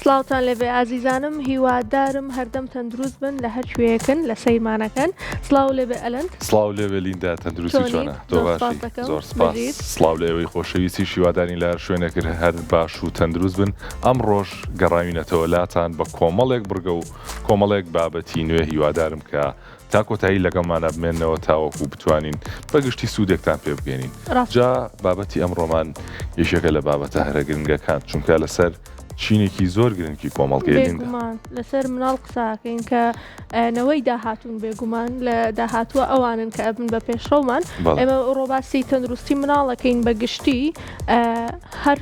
سڵاوتان لێبێ ئازیزانم هیوادارم هەردەم تەندروست بن لە هەر کوێیەکن لە سەیرمانەکەن سڵاو لێبێ ئەلەند. سڵاو لێبێ لیندا تەندروستی چۆنیت؟ چۆنە تۆ زۆر باشی سپاس دەکەم زۆر سپاس بژیت. سڵاو لە ئێوەی خۆشەویستیش هیوادارین لە هەر شوێنێک هەر باش و تەندروست بن ئەمڕۆش گەڕاوینەتەوە لاتان بە کۆمەڵێک بڕگە و کۆمەڵێک بابەتی نوێ هیوادارم کە تا کۆتایی لەگەڵمانا بمێننەوە تاوەکو بتوانین بە گشتی سوودێکتان پێ بگەێنین. ڕاستە. جا بابەتی ئەمڕۆمان یەکێکە لە بابەتە هەرە گرنگەکان چونکە لەسەر چینێکی زۆر گرنگی کۆمەڵگەیە لیندا. بێگومان لەسەر مناڵ قسە ئەکەین کە نەوەی داهاتوون بێگومان لە داهاتووە ئەوانن کە ئەبن بە پێشڕەومان بەڵێ. ئێمە ئەوڕۆ باسی تەندروستی مناڵ ئەکەین بە گشتی هەر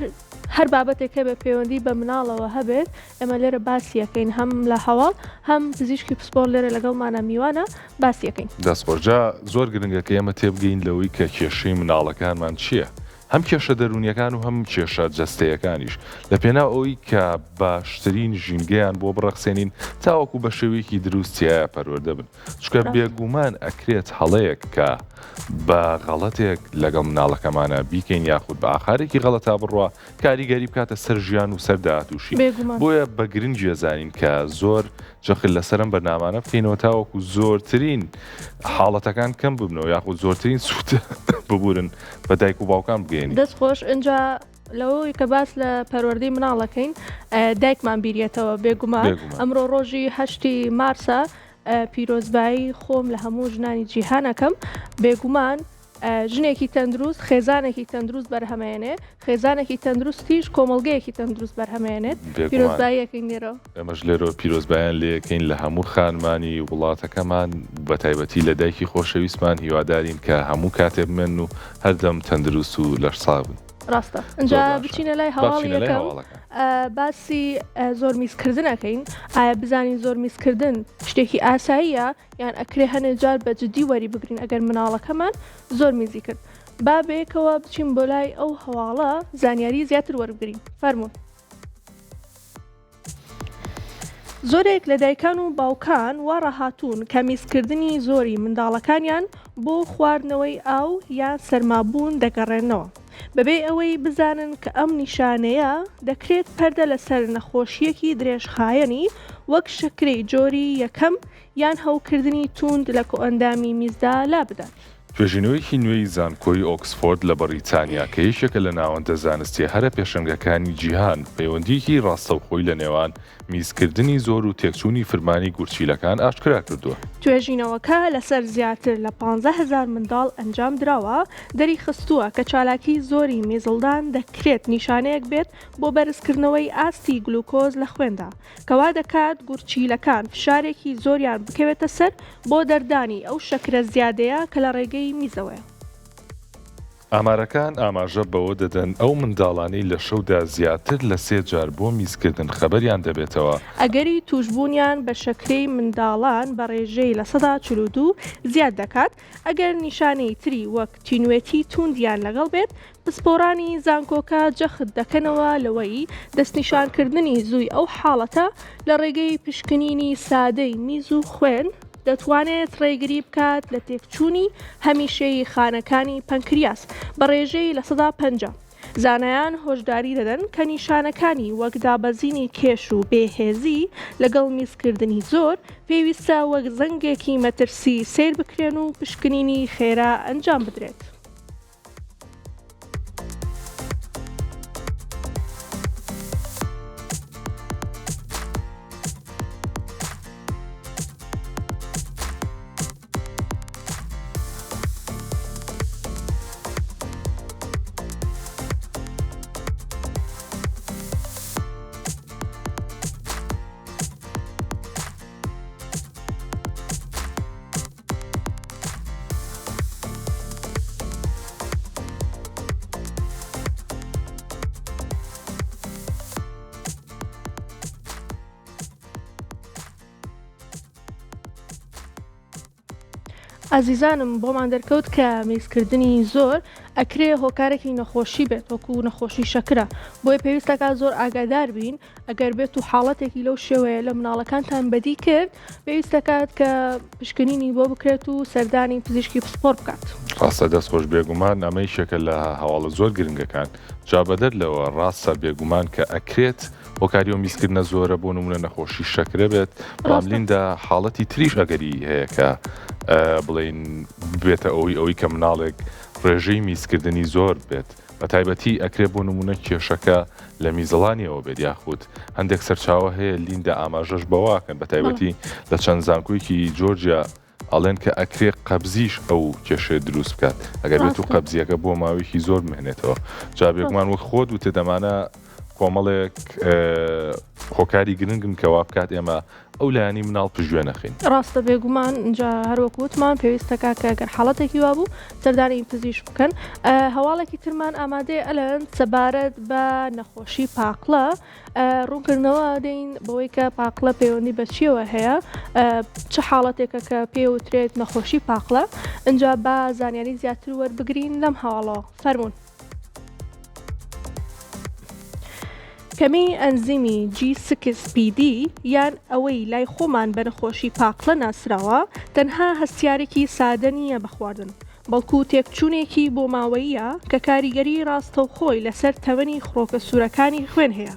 هەر بابەتێک هەبێت پەیوەندی بە مناڵەوە هەبێت ئێمە لێرە باسی ئەکەین هەم لە هەواڵ هەم پزیشکی پسپۆڕ لێرە لەگەڵمانە میوانە باسی ئەکەین. دەست خۆش جا زۆر گرنگە کە ئێمە تێبگەین لەوەی کە کێشەی مناڵەکانمان چییە هەم کێشە دەروونیەکان و هەم کێشە جەستەیەکانیش لە پێناو ئەوەی کە باشترین ژینگەیان بۆ بڕەخسێنین تاوەکو بە شێوەیەکی دروست تیایا پەروەردە بن چونکە بێگومان ئەکرێت هەڵەیەک کە بە غەڵەتێک لەگەڵ مناڵەکەمانا بیکەین یاخود بە ئاقارێکی غەڵەتا بڕوا کاریگەری بکاتە سەر ژیان و سەر داهاتووشی. بێگومان. بۆیە بە گرنگی ئەزانین کە زۆر جەخت لەسەر ئەم بەرنامانە بکەینەوە تاوەکو زۆرترین حاڵەتەکان کەم ببنەوە یاخود زۆرترین سوود ببورن بە دایک و باوکان بگەیەنین. دەست خۆش ئینجا لەوەی کە باس لە پەروەردەی مناڵەکەین دایکمان بیریەتەوە بێگومان بێگومان. ئەمڕۆ ڕۆژی هەشتی مارسە پیرۆزبایی خۆم لە هەموو ژنانی جیهان ئەکەم بێگومان ژنێکی تەندروست خێزانێکی تەندروست بەرهەمێنێ، خێزانێکی تەندروستیش کۆمەڵگەیەکی تەندروست بەرهەمێنێت. بێگومان. پیرۆزباییەکەین لێرەوە. ئێمەش لێرەوە پیرۆزبایان لێکەین لە هەموو خانمانی وڵاتەکەمان بەتایبەتی لە دایکی خۆشەویستمان هیوادارین کە هەموو کاتێ بمێنن و هەردەم تەندروست و لەشساغ بن. ڕاستە زۆر ئینجا باشە. بچینە لای با هەواڵی بچینە لای یەکەم هەواڵەکان. باسی زۆر میزکردن ئەکەین ئایا بزانین زۆر میزکردن شتێکی ئاساییە یان ئەکرێ هەنێ جار بە جدی وەری بگرین ئەگەر مناڵەکەمان زۆر میزی کرد با بەیەکەوە بچین بۆ لای ئەو هەواڵە زانیاری زیاتر وەربگرین فەرموون. زۆرێک لە دایکان و باوکان وا ڕاهاتوون کە میزکردنی زۆری منداڵەکانیان بۆ خواردنەوەی ئاو یان سەرمابوون دەگەڕێننەوە بەبێ ئەوەی بزانن کە ئەم نیشانەیە دەکرێت پەردە لەسەر نەخۆشییەکی درێژخایەنی وەک شەکرەی جۆری یەکەم یان هەوکردنی تووند لە کۆئەندامی میزدا لابدات. توێژینەوەیەکی نوێی زانکۆی ئۆکسفۆرد لە بەڕیتانیا کە یەکێکە لە ناوەندە زانستییە هەرە پێشەنگەکانی جیهان، پەیوەندییەکی ڕاستەوخۆی لە نێوان میزکردنی زۆر و تێکچوونی فرمانی گورچیلەکان ئاشکرا کردووە. توێژینەوەکە لەسەر زیاتر لە 15,000 منداڵ ئەنجامدراوە، دەریخستووە کە چالاکی زۆری میزڵدان دەکرێت نیشانەیەک بێت بۆ بەرزکردنەوەی ئاستی گلوکۆز لە خوێندا، کە وا دەکات گورچیلەکان فشارێکی زۆریان بکەوێتە سەر بۆ دەردانی ئەو شەکرە زیادەیە کە لە ڕێگەی میزەوەیە. ئامارەکان ئاماژە بەوە دەدەن ئەو منداڵانەی لە شەودا زیاتر لە سێ جار بۆ میزکردن خەبەریان دەبێتەوە، ئەگەری تووشبوونیان بە شەکرەی منداڵان بە ڕێژەی 42% زیاد دەکات، ئەگەر نیشانەی تری وەک تینوێتی تووندیان لەگەڵ بێت، پسپۆڕانی زانکۆکە جەخت دەکەنەوە لەوەی دەستنیشانکردنی زووی ئەو حاڵەتە لە ڕێگەی پشکنینی سادەی میز و خوێن دەتوانێت ڕێگری بکات لە تێکچوونی هەمیشەیی خانەکانی پەنکریاس بە ڕێژەی 50%. زانایان هۆشداری دەدەن کە نیشانەکانی وەک دابەزینی کێش و بێهێزی لەگەڵ میزکردنی زۆر پێویستە وەک زەنگێکی مەترسی سەیر بکرێن و پشکنینی خێرا ئەنجام بدرێت. ئازیزانم بۆمان دەرکەوت کە میزکردنی زۆر ئەکرێ هۆکارێکی نەخۆشی بێت وەکو نەخۆشی شەکرە بۆیە پێویستەکە زۆر ئاگادار بین ئەگەر بێت و حاڵەتێکی لەو شێوەیە لە مناڵەکانتان بەدی کرد پێویست دەکات کە پشکنینی بۆ بکرێت و سەردانی پزیشکی پسپۆر بکات. ڕاستە دەست خۆش بێگومان ئەمە یەکێکە لە هەواڵە زۆر گرنگەکان. جا بەدەر لەوە ڕاستە بێگومان کە ئەکرێت هۆکاری ئەو میزکردنە زۆرە بۆ نمونە نەخۆشی شەکرە بێت بەڵام ڕاستە. لیندا حاڵەتی تریش ئەگەری هەیە کە بڵێین ببێتە ئەوەی ئەوەی کە مناڵێک ڕێژەی میزکردنی زۆر بێت بە تایبەتی ئەکرێ بۆ نمونە کێشەکە لە میزەڵانیەوە بێت یاخود هەندێک سەرچاوە هەیە لیندا ئاماژەش بەوەکەن بە بەڵێ. تایبەتی لە چەند زانکۆیەکی جۆرجیا ئەڵێن کە ئەکرێ قەبزیش ئەو کێشەیە دروست بکات ئەگەر بێت و ڕاستە. قەبزیەکە بۆ ماوەیەکی زۆر بمێنێتەوە جا بێگومان ڕاستە. وەک خۆت وتت ئەمانە کۆمەڵێک هۆکاری گرنگن کە وا بکات ئێمە ئەو لایەنی مناڵ پشتگوێ نەخەین. ڕاستە بێگومان جا هەروەک وتمان پێویستەکە کە گەر حاڵەتێکی وابوو سەردانی پزیشک بکەن هەواڵێکی ترمان ئامادەیە ئەلەند سەبارەت بە نەخۆشی پاقلە ڕوونکردنەوە دەین بەوەی کە پاقلە پەیوەندی بە چیەوە هەیە چ حاڵەتێکە کە پێوترێت نەخۆشی پاقلە ئینجا با زانیاری زیاتر وەربگرین لەم هەواڵەوە فەرمونون. کەمی ئەنزیمی G6PD یان ئەوەی لای خۆمان بە نەخۆشی پاقلە ناسراوە تەنها هەستیارێکی سادە نییە بە خواردن بەڵکو تێکچوونێکی بۆماوەییە کە کاریگەری ڕاستەوخۆی لەسەر تەمەنی خڕۆکە سوورەکانی خوێن هەیە.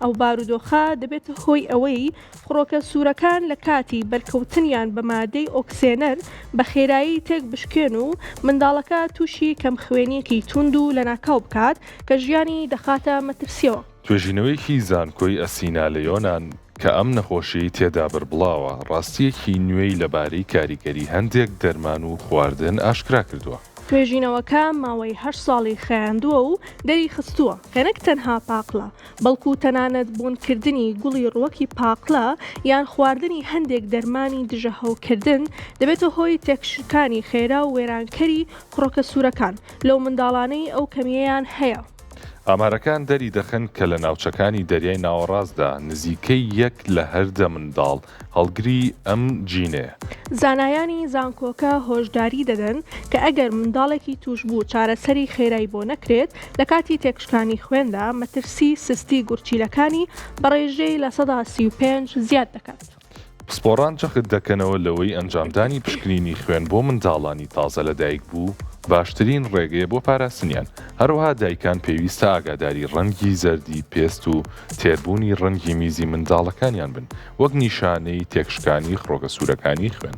ئەو بارودۆخە دەبێتە هۆی ئەوەی خڕۆکە سوورەکان لە کاتی بەرکەوتنیان بە مادەی ئۆکسێنەر بە خێرایی تێکبشکێن و منداڵەکە تووشی کەمخوێنییەکی توند و لەناکاو بکات کە ژیانی دەخاتە مەترسییەوە. توێژینەوەیەکی زانکۆی ئەسینا لە یۆنان کە ئەم نەخۆشیەی تێدا بەربڵاوە، ڕاستییەکی نوێی لەبارەی کاریگەری هەندێک دەرمان و خواردن ئاشکرا کردووە. توێژینەوەکە ماوەی هەشت ساڵی خایاندووە و دەریخستووە کە نەک تەنها پاقلە، بەڵکو تەنانەت بۆنکردنی گوڵی ڕووەکی پاقلە یان خواردنی هەندێک دەرمانی دژە هەوکردن دەبێتە هۆی تێکشکانی خێرا و وێرانکەری خڕۆکە سوورەکان لەو منداڵانەی ئەو کەمییەیان هەیە. ئامارەکان دەریدەخەن کە لە ناوچەکانی دەریای ناوەڕاستدا نزیکەی یەک لە هەر دە منداڵ هەڵگری ئەم جینەیە. زانایانی زانکۆکە هۆشداری دەدەن کە ئەگەر منداڵێکی تووشبوو چارەسەری خێرای بۆ نەکرێت لە کاتی تێکشکانی خوێندا مەترسی سستی گورچیلەکانی بە ڕێژەی 35% زیاد دەکات. پسپۆڕان جەخت دەکەنەوە لەوەی ئەنجامدانی پشکنینی خوێن بۆ منداڵانی تازە لەدایکبوو باشترین ڕێگەیە بۆ پاراستنیان، هەروەها دایکان پێویستە ئاگاداری ڕەنگی زەردی پێست و تێربوونی ڕەنگی میزی منداڵەکانیان بن وەک نیشانەی تێکشکانی خڕۆکە سوورەکانی خوێن.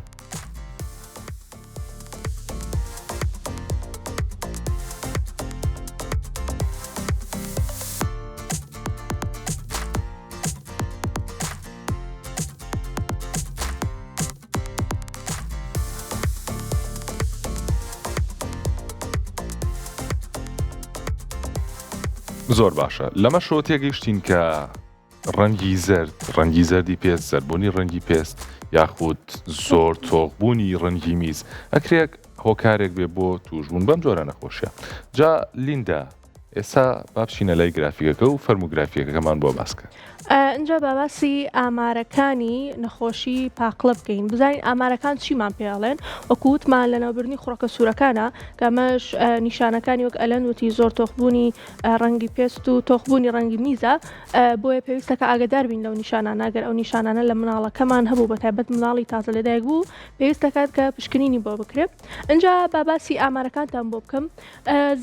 زۆر باشە لەمەشەوە تێگەیشتین کە ڕەنگی زەرد، ڕەنگی زەردی پێست، زەردبوونی ڕەنگی پێست یاخود زۆر تۆخبوونی ڕەنگی میز ئەکرێت هۆکارێک بێ بۆ تووشبوون بەم جۆرە نەخۆشیە. جا لیندا ئێستا با بچینە لای گرافیکەکە و فەرموو گرافیکەکەمان بۆ باس کە. ئینجا با باسی ئامارەکانی نەخۆشی پاقلە بکەین بزانین ئامارەکان چیمان پێ ئەڵێن وەکو وتمان لەناوبردنی خڕۆکە سوورەکانە کە ئەمەش نیشانەکانی وەک ئەلەند وتی زۆر تۆخبوونی ڕەنگی پێست و تۆخبوونی ڕەنگی میزە، بۆیە پێویستە کە ئاگەدار بین لەو نیشانانە، گەر ئەو نیشانانە لە مناڵەکەمان هەبوو بە تایبەت مناڵی تازە لەدایک بوو پێویست دەکات کە پشکنینی بۆ بکرێت. ئینجا با باسی ئامارەکانتان بۆ بکەم،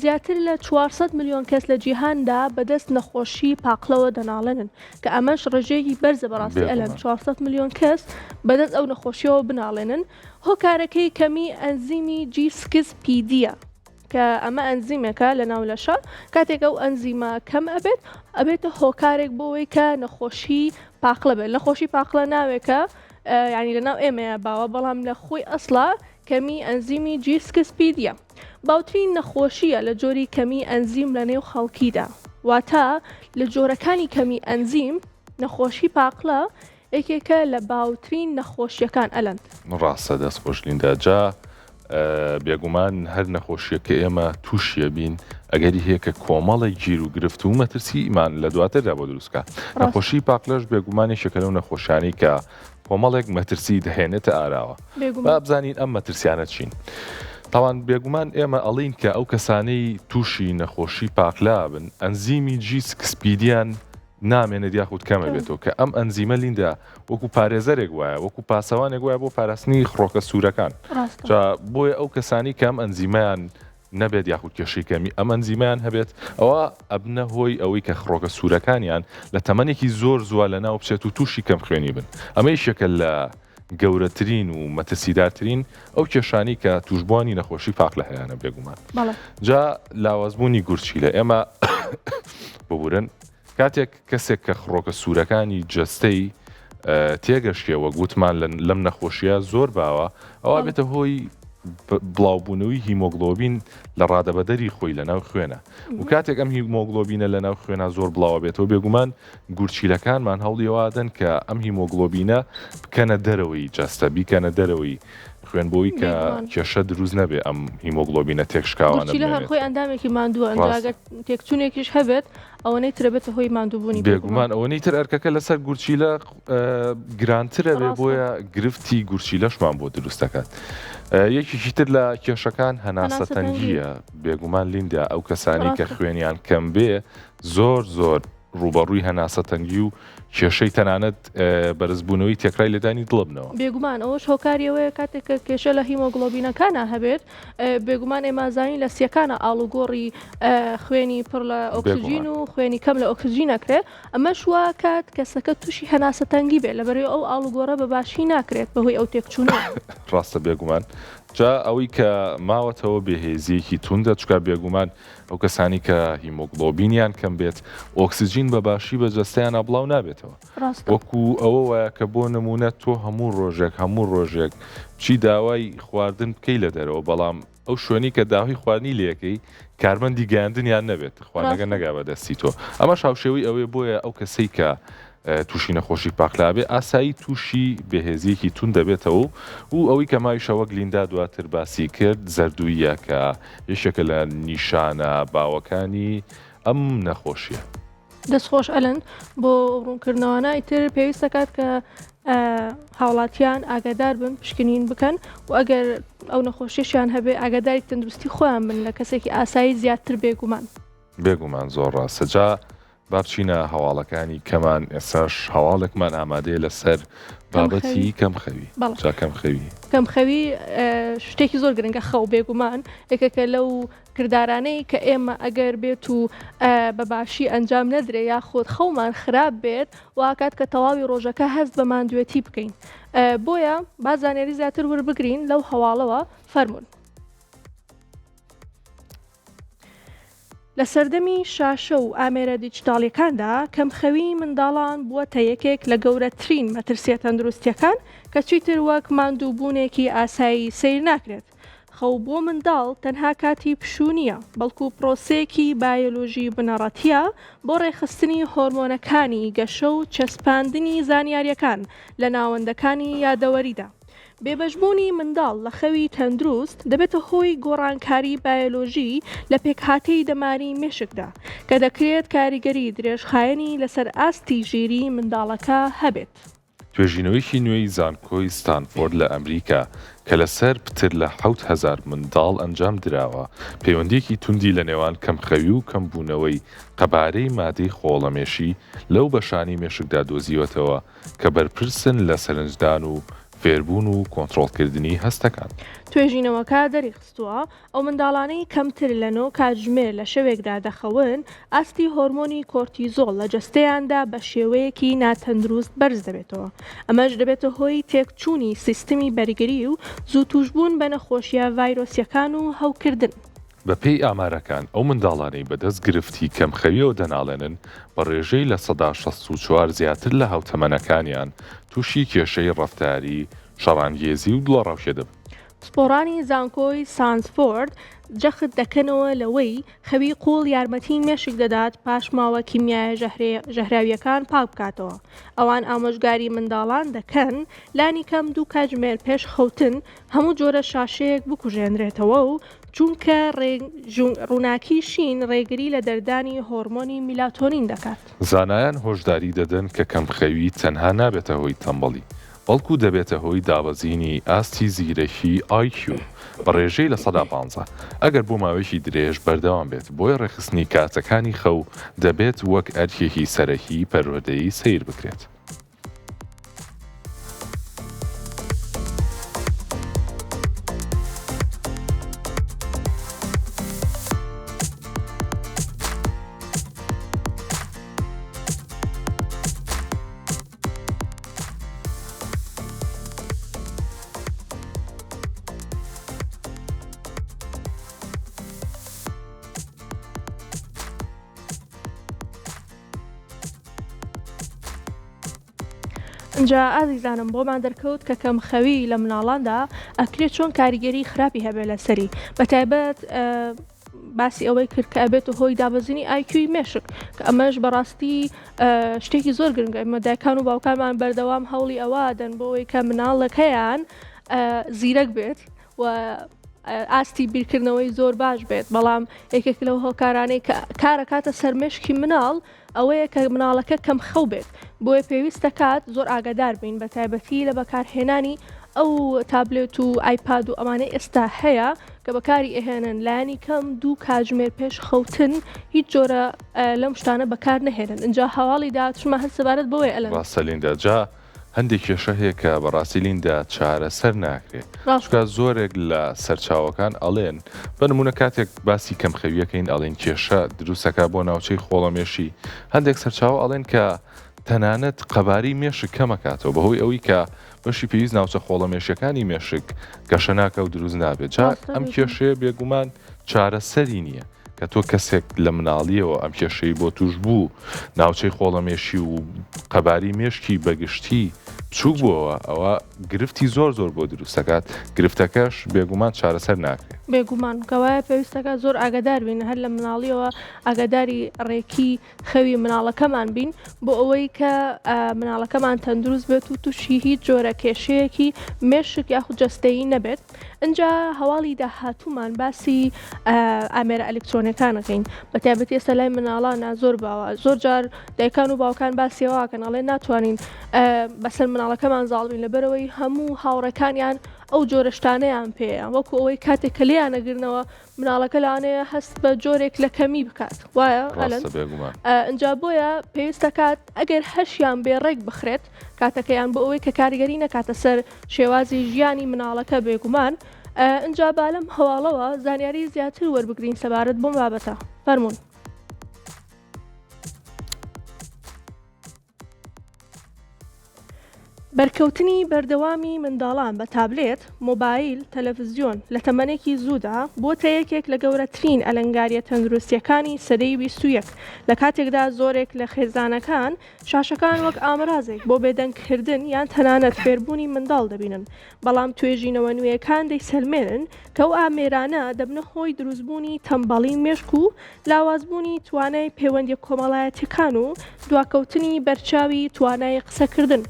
زیاتر لە 400 ملیۆن کەس لە جیهاندا بەدەست نەخۆشی پاقلەوە دەناڵێنن کە ئەمەش ڕێژەیەکی بەرزە بەڕاستی ئەلەن 400 ملیۆن کەس بەدەست ئەو نەخۆشیەوە بناڵێنن، هۆکارەکەی کەمی ئەنزیمی G six PD یە. کە ئەمە ئەنزیمێکە لە ناو لەشە کاتێک ئەو ئەنزیمە کەم ئەبێت ئەبێتە هۆکارێک بۆ ئەوەی کە نەخۆشی پاقلە بێت نەخۆشی پاقلە ناوێکە ینی لە ناو ئێمەیە باوە بەڵام لە خۆی ئەسڵا کەمی ئەنزیمی G six PD یە باوترین نەخۆشیە لە جۆری کەمی ئەنزیم لە نێو خەڵکیدا واتە لە جۆرەکانی کەمی ئەنزیم نەخۆشی پاقلە یەکێکە لە باوترین نەخۆشیەکان ئەلەند. ڕاستە دەست خۆش لیندا جا بێگومان هەر نەخۆشیەک کە ئێمە تووشیە بین ئەگەری هەیە کە کۆمەڵێک گیر و گرفت و مەترسی ئیمان لە دواتردا بۆ دروستکە نەخۆشی پاقلەش بێگومان یەکێکە لەو نەخۆشیانەی کە کۆمەڵێک مەترسی دەهێنێتە ئاراوە با بزانین ئەم مەترسیانە چین تاوان بێگومان ئێمە ئەڵین کە ئەو کەسانەی تووشی نەخۆشی پاقلە بن ئەنزیمی G six PD یان نامێنێت یاخود کەمە بێتەوە کە ئەم ئەنزیمە لیندا وەکو پارێزەرێک وایە وەکو پاسەوانێک وایە بۆ پاراستنی خڕۆکە سوورەکان جا بۆیە ئەو کەسانی کە ئەم ئەنزیمەیان. نەبێت یاخود کێشەی کەمی ئەم ئەنزیمەیان هەبێت ئەوا ئەبنە هۆی ئەوەی کە خڕۆکە سوورەکانیان لە تەمەنێکی زۆر زووە لەناو بچێت و تووشی کەمخوێنی بن. ئەمە یەکێکە لە گەورەترین و مەترسیدارترین ئەو کێشانەی کە تووشبووانی نەخۆشی پاقلە هەیانە بێگومان. جا لاوازبوونی گورچیلە ئێمە ببورن کاتێک کەسێک کە خڕۆکە سوورەکانی جەستەی تێگەشکێ وەک وتمان لەم نەخۆشیە زۆر باوە ئەوە بێتە هۆی بڵاوبوونەوەی هیمۆگلۆبین لە ڕادەبەدەری خۆی لە ناو خوێنە و کاتێک ئەم هیمۆگلۆبینە لە ناو خوێنا زۆر بڵاوە بێتەوە بێگومان گورچیلەکانمان هەوڵیوادەن کە ئەم هیمۆگلۆبینە بکەنە دەرەوەی جەستە بیکەنە دەرەوەی خوێن بۆی کە کێشە دروست نەبێ ئەم هیمۆگلۆبینە تێکشکاوانە گورچیلە هەر خۆی ئەندامێکی ماندووە ئەگەر تێکچوونێکیش هەبێت ئەوەنەی ترە بێتە هۆی ماندووبوونی بێگومان ئەوەنەی تر ئەرکەکە لەسەر گورچیلە گرانترە بێ بۆیە گرفتی گورچیلەشمان بۆ دروست دەکات. یەکێکی تر لە کێشەکان هەناسەتەنگیە بێگومان لیندا ئەو کەسانی کە خوێنیان کەم بێ زۆر زۆر ڕووبەڕووی هەناسەتەنگی و کێشەی تەنانەت بەرزبوونەوەی تێکرای لێدانی دڵ بنەوە. بێگومان ئەوەش هۆکاری ئەوەیە کاتێک کە کێشە لە هیمۆگڵۆبینەکانا هەبێت، بێگومان ئێمە ئەزانین لە سیەکانا ئاڵوگۆڕی خوێنی پڕ لە ئۆکسجین و خوێنی کەم لە ئۆکسجین ئەکرێت، ئەمەش وا ئەکات کەسەکە تووشی هەناسەتەنگی بێت لەبەرئەوەی ئەو ئاڵوگۆڕە بە باشی ناکرێت بەهۆی ئەو تێکچوونەوە. ڕاستە بێگومان جا ئەوەی کە ماوەتەوە بێهێزییەکی توندە چونکە بێگومان ئەو کەسانی کە هیمۆگڵۆبینیان کەم بێت ئۆکسجین بە باشی بە جەستەیانا بڵاو نابێتەوە وەکو ئەوە وایە کە بۆ نمونە تۆ هەموو ڕۆژێک هەموو ڕۆژێک چی داوای خواردن بکەی لە دەرەوە بەڵام ئەو شوێنی کە داوای خواردنی لەکەی کارمەندی گەیاندنیان نەبێت خواردنەکە نەگا بە دەستی تۆ ئەمەش هاوشێوەی ئەوەیە بۆیە ئەو کەسەی کە تووشی نەخۆشی پاقلە بێ ئاسایی تووشی بێهێزییەکی توند دەبێتەوە و ئەوەی کە ماویشە وەک لیندا دواتر باسی کرد زەردووییە کە یەکێکە لە نیشانە باوەکانی ئەم نەخۆشیە. دەست خۆش ئەلەند بۆ ڕوونکردنەوانە ئیتر پێویست دەکات کە هاوڵاتیان ئاگادار بن پشکنین بکەن و ئەگەر ئەو نەخۆشیشیان هەبێ ئاگاداری تەندروستی خۆیان بن لە کەسێکی ئاسایی زیاتر بێگومان. بێگومان زۆر ڕاستە جا با بچینە هەواڵەکانی کەمان ئێساش هەواڵێکمان ئامادەیە لەسەر بابەتی کەمخەوی جا کەمخەوی. کەمخەوی شتێکی زۆر گرنگە خەو بێگومان یەکێکە لەو کردارانەی کە ئێمە ئەگەر بێت و بە باشی ئەنجام نەدرێ یاخود خەومان خراپ بێت واکات کە تەواوی ڕۆژەکە هەست بە ماندوێتی بکەین بۆیە با زانیاری زیاتر وربگرین لەو هەواڵەوە فەرمونون. لە سەردەمی شاشە و ئامێرە دیجیتاڵییەکاندا، کەمخەویی منداڵان بووەتە یەکێک لە گەورەترین مەترسییە تەندروستییەکان کە چیتر وەک ماندووبوونێکی ئاسایی سەیر ناکرێت. خەو بۆ منداڵ تەنها کاتی پشوو نییە، بەڵکو پرۆسەیەکی بایۆلۆژی بنەڕەتییە بۆ ڕێکخستنی هۆرمۆنەکانی گەشە و چەسپاندنی زانیارییەکان لە ناوەندەکانی یادەوەریدا. بێبەشبوونی منداڵ لە خەوی تەندروست دەبێتە هۆی گۆڕانکاری بایۆلۆژی لە پێکهاتەی دەماری مێشکدا، کە دەکرێت کاریگەری درێژخایەنی لەسەر ئاستی ژیریی منداڵەکە هەبێت. توێژینەوەیەکی نوێی زانکۆی ستانفۆرد لە ئەمریکا کە لەسەر پتر لە 7000 منداڵ ئەنجام دراوە، پەیوەندییەکی توندی لە نێوان کەمخەوی و کەمبوونەوەی قەبارەی مادەی خۆڵەمێشی لەو بەشانەی مێشکدا دۆزیوەتەوە کە بەرپرسن لە سەرنجدان و فێربوون و کۆنترۆڵکردنی هەستەکان. توێژینەوەکە دەریخستووە، ئەو منداڵانەی کەمتر لە نۆ کاتژمێر لە شەوێکدا دەخەون، ئاستی هۆرمۆنی کۆرتیزۆڵ لە جەستەیاندا بە شێوەیەکی ناتەندروست بەرز دەبێتەوە، ئەمەش دەبێتە هۆی تێکچوونی سیستمی بەرگری و زوو تووشبوون بە نەخۆشییە ڤایرۆسییەکان و هەوکردن. بەپێی ئامارەکان، ئەو منداڵانەی بەدەست گرفتی کەمخەوییەوە دەناڵێنن، بە ڕێژەی 64% زیاتر لە هاوتەمەنەکانیان تووشی کێشەی ڕەفتاری شەڕانگێزی و دڵەڕاوکێ دەبن. پسپۆڕانی زانکۆی سانسفۆرد جەخت دەکەنەوە لەوەی، خەوی قووڵ یارمەتی مێشک دەدات پاشماوە کیمیایە ژەهراوییەکان پاک بکاتەوە. ئەوان ئامۆژگاری منداڵان دەکەن لانیکەم دوو کاتژمێر پێش خەوتن هەموو جۆرە شاشەیەک بکوژێنرێتەوە و چونکە ڕووناکی شین ڕێگری لە دەردانی هۆرمۆنی میلاتۆنین دەکات. زانایان هۆشداری دەدەن کە کەمخەوی تەنها نابێتە هۆی تەمبەڵی، بەڵکو دەبێتە هۆی دابەزینی ئاستی زیرەکی IQ بە ڕێژەی 15% ئەگەر بۆ ماوەیەکی درێژ بەردەوام بێت، بۆیە ڕێکخستنی کاتەکانی خەو دەبێت وەک ئەرکێکی سەرەکی پەروەردەیی سەیر بکرێت. ئینجا ئازیزانم بۆمان دەرکەوت کە کەم خەوی لە مناڵاندا ئەکرێت چۆن کاریگەری خراپی هەبێت لەسەری بەتایبەت باسی ئەوەی کرد کە ئەبێت هۆی دابەزینی IQ ی مێشک کە ئەمەش بەڕاستی شتێکی زۆر گرنگە ئێمە دایکان و باوکانمان بەردەوام هەوڵی ئەوە دەن بۆ ئەوەی کە مناڵەکەیان زیرەک بێت و ئاستی بیرکردنەوەی زۆر باش بێت بەڵام یەکێک لەو هۆکارانەی کە کارەکاتە سەرمێشکی مناڵ ئەوەیە کە مناڵەکە کەم خەو بێت، بۆیە پێویست دەکات زۆر ئاگادار بین بە تایبەتی لە بەکارهێنانی ئەو تابلێت و ئایپاد و ئەمانەی ئێستا هەیە کە بەکاری ئەهێنن لایەنی کەم دوو کاتژمێر پێش خەوتن هیچ جۆرە لەم شتانە بەکار نەهێنن ئینجا هەواڵی داهاتووشمان هەر سەبارەت بەوەیە ئەلەند. ڕاستە لیندا جا هەندێک کێشە هەیە کە بەڕاستی لیندا چارەسەر ناکرێت چونکە زۆرێک لە سەرچاوەکان ئەڵێن بە نمونە کاتێک باسی کەمخەویەکەین ئەڵێن کێشە دروستەکە بۆ ناوچەی خۆڵەمێشی هەندێک سەرچاوە ئەڵێن کە تەنانەت قەبارەی مێشک کەمەکاتەوە بەهۆی ئەوەی کە بەشی پێویست ناوچە خۆڵەمێشیەکانی مێشک گەشە ناکە و دروست نابێت جا ئەم کێشەیە بێگومان چارەسەری نییە. کە تۆ کەسێک لە مناڵیەوە ئەم کێشەی بۆ توش بوو ناوچەی خۆڵەمێشی و قەباری مێشکی بەگشتی بچوک بووەوە ئەوە گرفتی زۆر زۆر بۆ دروست دەکات گرفتەکەش بێگومان چارەسەر ناکرێت. بێگومان کەوایە پێویستەکات زۆر ئاگادار بین هەر لە مناڵیەوە ئاگاداری ڕێکی خەوی مناڵەکەمان بین بۆ ئەوەی کە مناڵەکەمان تەندروست بێت و تووشی هیچ جۆرە کێشەیەکی مێشک یاخود جەستەیی نەبێت. ئینجا هەواڵی داهاتوومان باسی ئامێرە ئەلکترۆنیەکان ئەکەین بە تایبەتی ئێستا لای مناڵانە زۆر باوە زۆر جار دایکان و باوکان باسی ئەوەکەن ئەڵێ ناتوانین بەسەر مناڵەکەمان زاڵ بین لەبەرەوەی هەموو هاوڕێکانیان ئەو جۆرە شتانەیان پێیە وەکو ئەوەی کاتێک کە لێیان ئەگرنەوە مناڵەکە لەوانەیە هەست بە جۆرێک لە کەمی بکات وایە ئەلەند؟ ڕاستە بێگومان. ئینجا بۆیە پێویست دەکات ئەگەر هەشیان بێ ڕێک بخرێت کاتەکەیان بۆ ئەوەی کە کاریگەری نەکاتە سەر شێوازی ژیانی مناڵەکە بێگومان ئینجا با لەم هەواڵەوە زانیاری زیاتر وەربگرین سەبارەت بەم بابەتە فەرموون. بەرکەوتنی بەردەوامی منداڵان بە تابلێت، مۆبایل، تەلەفزیۆن لە تەمەنێکی زوودا بووەتە یەکێک لە گەورەترین ئەلەنگارییە تەندروستییەکانی سەدەی 21، لە کاتێکدا زۆرێک لە خێزانەکان شاشەکان وەک ئامرازێک بۆ بێدەنگکردن یان تەنانەت فێربوونی منداڵ دەبینن، بەڵام توێژینەوە نوێیەکان دەیسەلمێنن کە ئەو ئامێرانە دەبنە هۆی دروستبوونی تەمبەڵی مێشک و لاوازبوونی توانای پەیوەندییە کۆمەڵایەتییەکان و دواکەوتنی بەرچاوی توانای قسەکردن.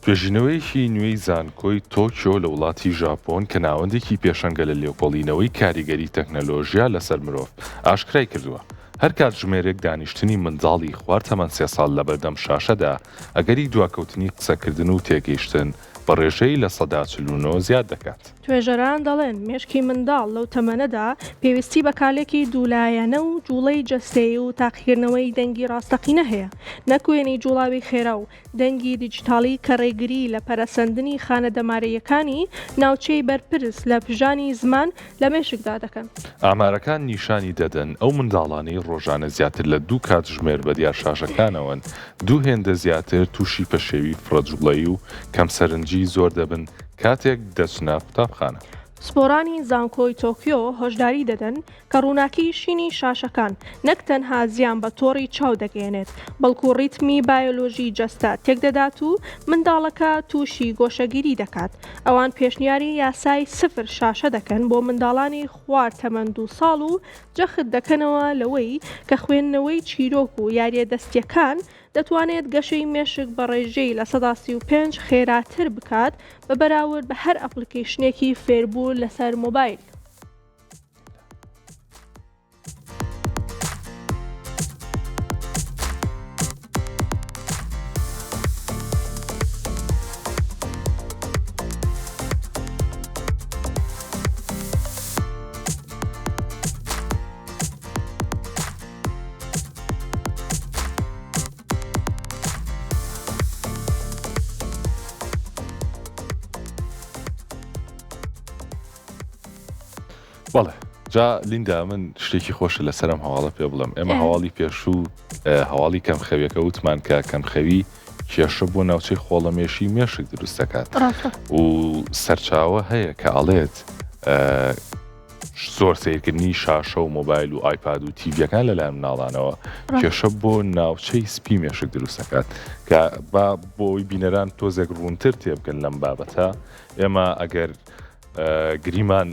توێژینەوەیەکی نوێی زانکۆی تۆکیۆ لە وڵاتی ژاپۆن کە ناوەندێکی پێشەنگە لە لێکۆڵینەوەی کاریگەری تەکنەلۆژیا لەسەر مرۆڤ، ئاشکرای کردووە، هەر کاتژمێرێک دانیشتنی منداڵی خوار تەمەن سێ ساڵ لەبەردەم شاشەدا، ئەگەری دواکەوتنی قسەکردن و تێگەیشتن بە ڕێژەی 49% زیاد دەکات. توێژەران دەڵێن، مێشکی منداڵ لەو تەمەنەدا پێویستی بە کارلێکی دوولایەنە و جوڵەی جەستەیی و تاقیکردنەوەی دەنگی ڕاستەقینە هەیە، نەک وێنەی جوڵاوی خێرا و دەنگی دیجیتاڵی کە ڕێگری لە پەرەسەندنی خانە دەمارەییەکانی ناوچەی بەرپرس لە پژانی زمان لە مێشکدا دەکەن. ئامارەکان نیشانی دەدەن ئەو منداڵانەی ڕۆژانە زیاتر لە دوو کاتژمێر بەدیار شاشەکانەوەن، دوو هێندە زیاتر تووشی پەشێوی فرەجوڵەیی و کەمسەرنجیی زۆر دەبن کاتێک دەچنە قوتابخانە. پسپۆڕانی زانکۆی تۆکیۆ هۆشداری دەدەن کە ڕووناکی شینی شاشەکان نەک تەنها زیان بە تۆڕی چاو دەگەیەنێت، بەڵکو ڕیتمی بایۆلۆژی جەستە تێکدەدات و منداڵەکە تووشی گۆشەگیری دەکات. ئەوان پێشنیاری یاسای سفر شاشە دەکەن بۆ منداڵانی خوار تەمەن دوو ساڵ و جەخت دەکەنەوە لەوەی کە خوێندنەوەی چیرۆک و یارییە دەستییەکان دەتوانێت گەشەی مێشک بە ڕێژەی 35% خێراتر بکات بە بەراورد بە هەر ئەپڵیکەیشنێکی فێربوون لەسەر مۆبایل. بەڵێ جا لیندا من شتێکی خۆشە لەسەرم هەواڵە پێ بڵم ئێمە هەواڵی پێشوو هەواڵی کەمخەویەکە وتمان کە کەمخەوی کێشە بۆ ناوچەی خۆڵەمێشی مێشک دروست دەکات و سەرچاوە هەیە کە ئەڵێت. زۆر سەیرکردنی شاشە و مۆبایل و ئایپاد و تیڤیەکان لەلایەن مناڵانەوە کێشە بۆ ناوچەی سپی مێشک دروست دەکات کە با بۆی بینەران تۆزێک ڕوونتر تێبگەن لەم بابەتە ئێمە ئەگەر گریمان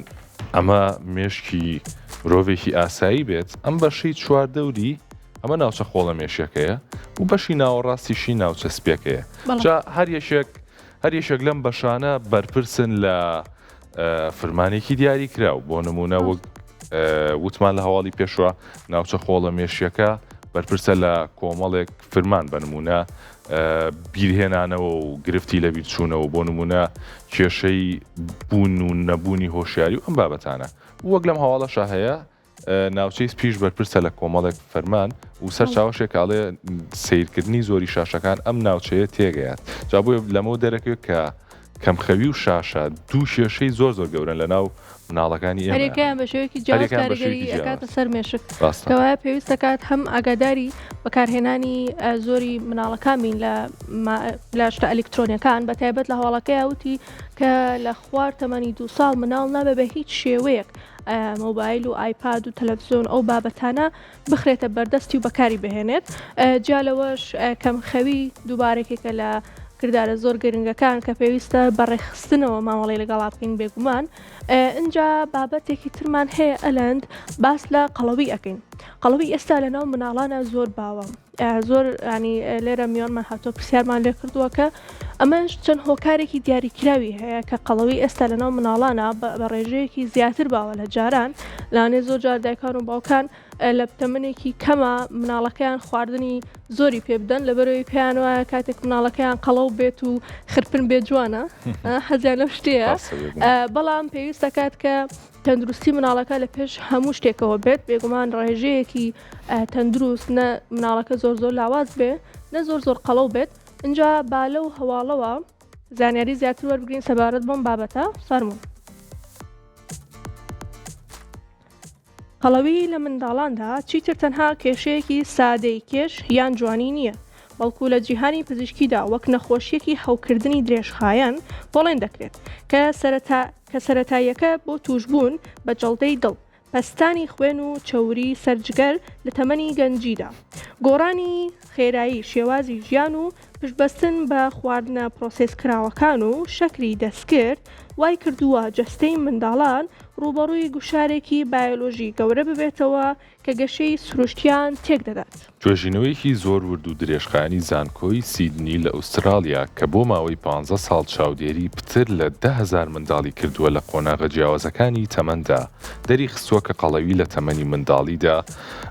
ئەمە مێشکی مرۆڤێکی ئاسایی بێت ئەم بەشەی چواردەوری ئەمە ناوچە خۆڵە مێشەکەیە و بەشی ناوەڕاستیشی ناوچە سپیەکەیە جا هەر یەکێک هەر یەکێک لەم بەشانە بەرپرسن لە فرمانێکی دیاری کراو بۆ نمونە وەک وتمان لە هەواڵی پێشوە ناوچە خۆڵە مێشیەکە بەرپرسە لە کۆمەڵێک فرمان بە نمونە بیرهێنانەوە و گرفتی لە بیرچوونەوە بۆ نمونە کێشەی بوون و نەبوونی هۆشیاری و ئەم بابەتانە وەک لەم هەواڵەشا هەیە ناوچەی سپیش بەرپرسە لە کۆمەڵێک فەرمان و سەرچاوەشێک ئەڵێ سەیرکردنی زۆری شاشەکان ئەم ناوچەیە تێگەیات جا بۆیە لەمەوە دەرەکەوێت کە کەمخەوی و شاشە دوو کێشەی زۆر زۆر گەورەن لە ناو مناڵەکانی ئێمە هەرێکیان بە شێوەیەکی جیاواز هەرێکیان بە کاریگەری شێوەیەکی جیاواز. ئەکاتە سەر مێشک ڕاستە کەوایە پێویست دەکات هەم ئاگاداری بەکارهێنانی زۆری مناڵەکان بین لە لە شتە ئەلیکترۆنیەکان بە تایبەت لە هەواڵەکەیا وتی کە لە خوار تەمەنی دوو ساڵ مناڵ نابێ بە هیچ شێوەیەک مۆبایل و ئایپاد و تەلەفزیۆن ئەو بابەتانە بخرێتە بەردەستی و بەکاری بهێنێت جیا لەوەش کەمخەوی دووبارەکێکە لە کردارە زۆر گرنگەکان کە پێویستە بە ڕێکخستنەوە مامەڵی لەگەڵا بکەین بێگومان ئینجا بابەتێکی ترمان هەیە ئەلەند باس لە قەڵەوی ئەەکەین قەڵەوی ئێستا لە ناو مناڵانە زۆر باوە زۆر ینی لێرە میوانمان هاتۆ پرسیارمان لێ کردووە کە ئەمەش چەند هۆکارێکی دیاریکراوی هەیە کە قەڵەوی ئێستا لەناو مناڵانە بە ڕێژەیەکی زیاتر باوە لە جاران لانێ زۆر جار دایکان و باوکان لە تەمەنێکی کەمە مناڵەکەیان خواردنی زۆری پێ بدەن لەبەرەوەی پێیان وایە کاتێک مناڵەکەیان قەڵەو بێت و خرپن بێ جوانە حەزیان لەو شتەیە بەڵام پێویست دەکات کە تەندروستی مناڵەکە لە پێش هەموو شتێکەوە بێت بێگومان ڕێژەیەکی تەندروست نە مناڵەکە زۆر زۆر لاواز بێ نە زۆر زۆر قەڵەو بێت ئینجا با لەو هەواڵەوە زانیاری زیاتر وەربگرین سەبارەت بەم بابەتە فەرموون. قەڵەوی لە منداڵاندا چیتر تەنها کێشەیەکی سادەی کێش یان جوانی نییە، بەڵکو لە جیهانی پزیشکیدا وەک نەخۆشییەکی هەوکردنی درێژخایەن پۆڵێن دەکرێت کە کە سەرەتاییەکە بۆ تووشبوون بە جەڵتەی دڵ، پەستانی خوێن و چەوری سەر جگەر لە تەمەنی گەنجیدا، گۆڕانی خێرایی شێوازی ژیان و پشتبەستن بە خواردنە پرۆسێسکراوەکان و شەکری دەستکرد وایکردووە جەستەی منداڵان ڕووبەڕووی گوشارێکی بایۆلۆژی گەورە ببێتەوە کە گەشەی سروشتیان تێکدەدات. توێژینەوەیەکی زۆر ورد و درێژخایەنی زانکۆی سیدنی لە ئوستراڵیا کە بۆ ماوەی پانزە ساڵ چاودێری پتر لە 10,000 منداڵی کردووە لە قۆناغە جیاوازەکانی تەمەندا دەریخستووە کە قەڵەوی لە تەمەنی منداڵیدا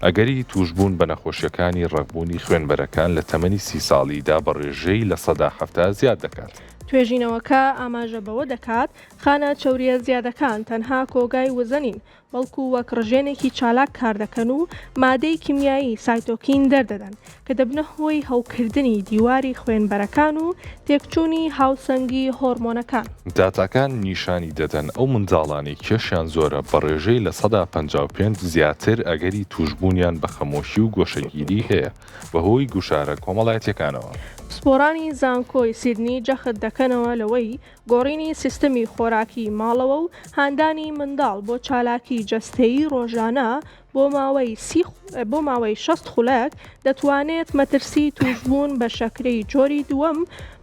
ئەگەری تووشبوون بە نەخۆشییەکانی ڕەقبوونی خوێنبەرەکان لە تەمەنی سی ساڵیدا بە ڕێژەی 70% زیاد دەکات. توێژینەوەکە ئاماژە بەوە دەکات، خانە چەورییە زیادەکان تەنها کۆگای وزە نین، بەڵکو وەک ڕژێنێکی چالاک کاردەکەن و مادەی کیمیایی سایتۆکین دەردەدەن کە دەبنە هۆی هەوکردنی دیواری خوێنبەرەکان و تێکچوونی هاوسەنگی هۆرمۆنەکان. داتاکان نیشانی دەدەن ئەو منداڵانەی کێشیان زۆرە بە ڕێژەی 55% زیاتر ئەگەری تووشبوونیان بە خەمۆکی و گۆشەگیری هەیە بەهۆی گوشارە کۆمەڵایەتییەکانەوە. پسپۆڕانی زانکۆی سیدنی جەخت دەکەنەوە لەوەی گۆڕینی سیستمی خۆراکی ماڵەوە و هاندانی منداڵ بۆ چالاکی جەستەیی ڕۆژانە بۆ ماوەی سی بۆ ماوەی 60 خولەک دەتوانێت مەترسی تووشبوون بە شەکرەی جۆری دووەم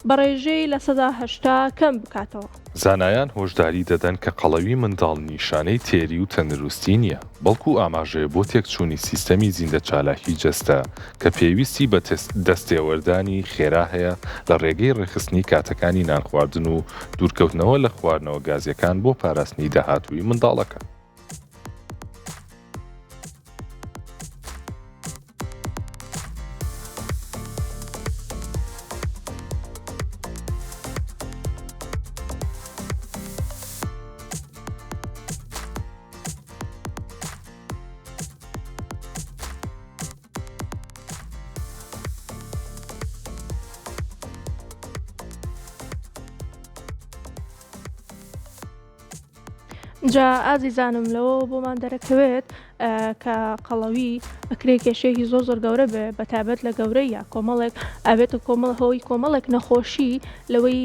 بە ڕێژەی 80% کەم بکاتەوە. زانایان هۆشداری دەدەن کە قەڵەوی منداڵ نیشانەی تێری و تەندروستی نییە، بەڵکو ئاماژەیە بۆ تێکچوونی سیستەمی زیندەچالاکی جەستە کە پێویستی بە دەستێوەردانی خێرا هەیە لە ڕێگەی ڕێکخستنی کاتەکانی نانخواردن و دوورکەوتنەوە لە خواردنەوە گازییەکان بۆ پاراستنی داهاتووی منداڵەکە. جا ئازیزانم لەوەوە بۆمان دەرەکەوێت کە قەڵەوی ئەکرێ کێشەیەکی زۆر زۆر گەورە بێ بە تایبەت لە گەورەیە کۆمەڵێک ئەبێتە کۆمەڵ هۆی کۆمەڵێک نەخۆشی لەوەی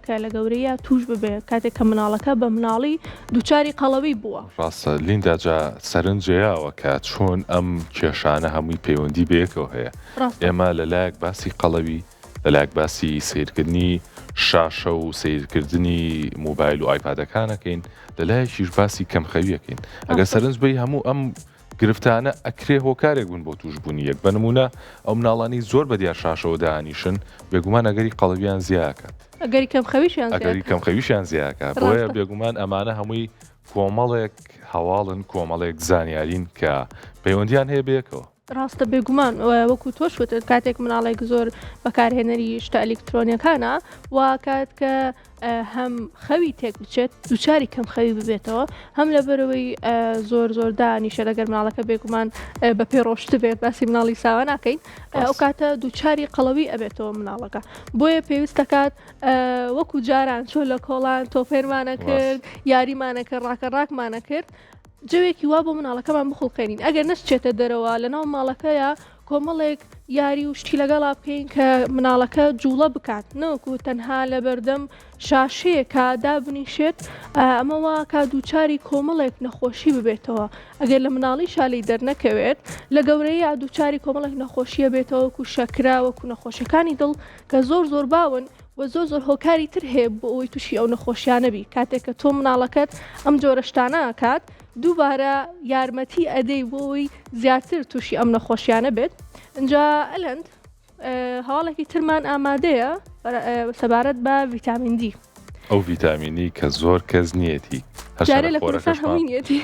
کە لە گەورەیە توش ببێ کاتێک کە مناڵەکە بە مناڵی دووچاری قەڵەوی بووە. ڕاستە لیندا جا سەرنجێیاوە کە چۆن ئەم کێشانە هەمووی پەیوەندی بەیەکەوە هەیە ئێمە لەلایەک باسی قەڵەوی لەلایەک باسی سەیرکردنی شاشە و سەیرکردنی مۆبایل و ئایپادەکان ئەکەین، لەلایەکیش باسی کەمخەوی ئەکەین. ئەگەر سەرنج بەی هەموو ئەم گرفتانە ئەکرێ هۆکارێک بن بۆ تووشبوونی یەک. بە نموونە ئەو مناڵانەی زۆر بە دیار شاشەوە دائەنیشن، بێگومان ئەگەری قەڵەویان زیا ئەکات. ئەگەری کەمخەویشیان زیا ئەگەری کەمخەویشیان زیا ئەکات. بۆیە بێگومان ئەمانە هەمووی کۆمەڵێک هەواڵن، کۆمەڵێک زانیارین کە پەیوەندییان هەیە بەیەکەوە. ڕاستە بێگومان وەکو تۆش وتت کاتێک مناڵێک زۆر بەکارهێنەری شتە ئەلیکترۆنیەکانە وا کات کە هەم خەوی تێک بچێت دووچاری کەم خەوی ببێتەوە هەم لەبەرەوەی زۆر زۆر دانیشە لەگەر مناڵەکە بێگومان بە پێ ڕۆشت بێت باسی مناڵی ساوا ناکەین ئەو کاتە دووچاری قەڵەوی ئەبێتەوە مناڵەکە بۆیە پێویست دەکات وەکو جاران چۆن لە کۆڵان تۆپێنمانە کرد یاریمانە کرد ڕاکە ڕاکمانە کرد جەوێکی وا بۆ مناڵەکەمان بخوڵقێنین ئەگەر نەشچێتە دەرەوە لەناو ماڵەکەیا کۆمەڵێک یاری و شتی لەگەڵا بکەین کە مناڵەکە جوڵە بکات نەوەکو تەنها لەبەردەم شاشەیەکا دابنیشێت ئەمە واکا دووچاری کۆمەڵێک نەخۆشی ببێتەوە ئەگەر لە مناڵیشا لێی دەرنەکەوێت لە گەورەییا دووچاری کۆمەڵێک نەخۆشیە بێتەوە وەکو شەکرە وەکو نەخۆشیەکانی دڵ کە زۆر زۆر باون و زۆر زۆر هۆکاری تر هەیە بۆ ئەوەی تووشی ئەو نەخۆشیانە بی کاتێک کە تۆ مناڵەکەت ئەم جۆرە شتانە ئەکات دووبارە یارمەتی ئەدەی بۆ ئەوەی زیاتر تووشی ئەم نەخۆشیانە بێت ئینجا ئەلەند هەواڵێکی ترمان ئامادەیە سەبارەت بە ڤیتامین دی. ئەو ڤیتامینەی کە زۆر کەس نیەتی جارێ لە کوردستان هەمووی نیەتی.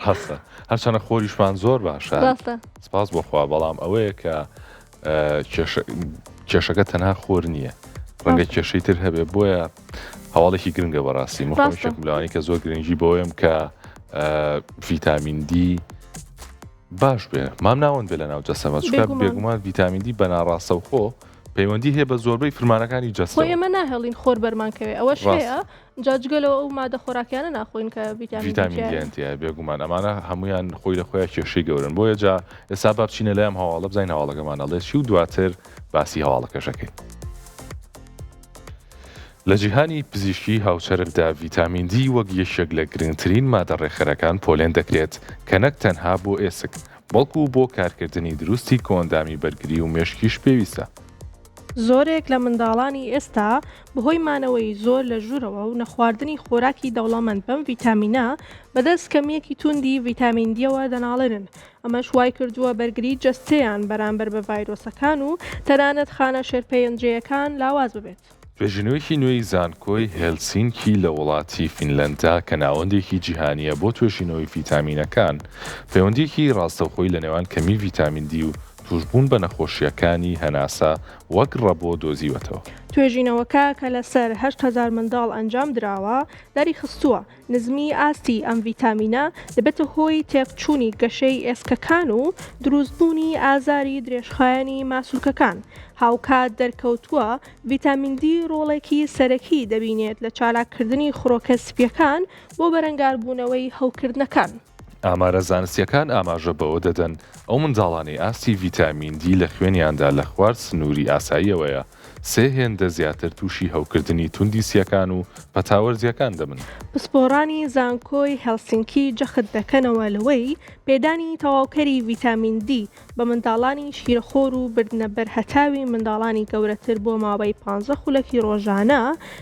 ڕاستە هەرچەنە خۆریشمان زۆر باشە ڕاستە سپاس بۆ خوا بەڵام ئەوەیە کە کێشەکە تەنها خۆر نییە ڕەنگە کێشەی تر هەبێ بۆیە هەواڵێکی گرنگە بەڕاستی مخۆشێکم لەوانی کە زۆر گرنگی بۆیم کە ڤیتامین دی باش بێ مام ناوەند بێ لە ناو جەسەمە چونکە بێگومان ڤیتامین دی بە ناڕاستەوخۆ پەیوەندی هەیە بە زۆربەی فرمانەکانی جەستە. خۆ ئێمە ناهێڵین خۆر بەرمان کەوێ ئەوەش هەیە جا جگە لەوە ئەو مادە خۆراکیانە ناخۆین کە ڤیتامین دیان تیایە بێگومان ئەمانە هەمویان خۆی لە خۆیان کێشەی گەورن بۆیە جا ئێستا با بچینە لای ئەم هەواڵە بزانین هەواڵەکەمان ئەڵێ چی و دواتر باسی هەواڵەکەش ئەکەین. لە جیهانی پزیشکی هاوچەرخدا ڤیتامین دی وەک یەکێک لە گرنگترین مادە ڕێکخەرەکان پۆلێن دەکرێت کە نەک تەنها بۆ ئێسک بەڵکو بۆ کارکردنی دروستی کۆئەندامی بەرگری و مێشکیش پێویستە. زۆرێک لە منداڵانی ئێستا بەهۆی مانەوەی زۆر لە ژوورەوە و نەخواردنی خۆراکی دەوڵەمەند بەم ڤیتامینە بەدەست کەمییەکی توندی ڤیتامین دییەوە دەناڵێنن، ئەمەش وایکردووە بەرگری جەستەیان بەرامبەر بە ڤایرۆسەکان و تەنانەت خانە شێرپەنجەیەکان لاواز ببێت. توێژینەوەیەکی نوێی زانکۆی هێلسینکی لە وڵاتی فینلەندا کە ناوەندێکی جیهانییە بۆ توێژینەوەی ڤیتامینەکان، پەیوەندییەکی ڕاستەوخۆی لە نێوان کەمیی ڤیتامین دی و تووشبوون بە نەخۆشییەکانی هەناسە وەک ڕەبۆ دۆزیوەتەوە. توێژینەوەکە کە لەسەر 8000 منداڵ ئەنجامدراوە، دەریخستووە، نزمیی ئاستی ئەم ڤیتامینە دەبێتە هۆی تێکچوونی گەشەی ئێسکەکان و دروستبوونی ئازاری درێژخایەنی ماسولکەکان، هاوکات دەرکەوتووە ڤیتامین دی ڕۆڵێکی سەرەکی دەبینێت لە چالاککردنی خڕۆکە سپییەکان بۆ بەرەنگاربوونەوەی هەوکردنەکان. ئامارە زانستییەکان ئاماژە بەوە دەدەن، ئەو منداڵانەی ئاستی ڤیتامین دی لە خوێنیاندا لە خوار سنووری ئاساییەوەیە، سێ هێندە زیاتر تووشی هەوکردنی توندی سییەکان و پەتا وەرزییەکان دەبن. پسپۆڕانی زانکۆی هێلسینکی جەخت دەکەنەوە لەوەی پێدانی تەواوکەری ڤیتامین دی بە منداڵانی شیرەخۆر و بردنە بەر هەتاوی منداڵانی گەورەتر بۆ ماوەی پانزە خولەکی ڕۆژانە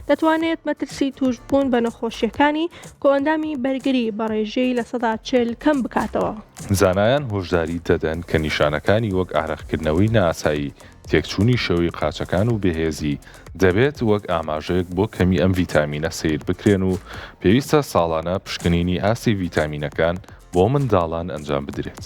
دەتوانێت مەترسی تووشبوون بە نەخۆشییەکانی کۆئەندامی بەرگری بە ڕێژەی 40% کەم بکاتەوە. زانایان هۆشداری دەدەن کە نیشانەکانی وەک ئارەقکردنەوەی نائاسایی، تێکچوونی شێوەی قاچەکان و بێهێزی دەبێت وەک ئاماژەیەک بۆ کەمی ئەم ڤیتامینە سەیر بکرێن و پێویستە ساڵانە پشکنینی ئاستی ڤیتامینەکان بۆ منداڵان ئەنجام بدرێت.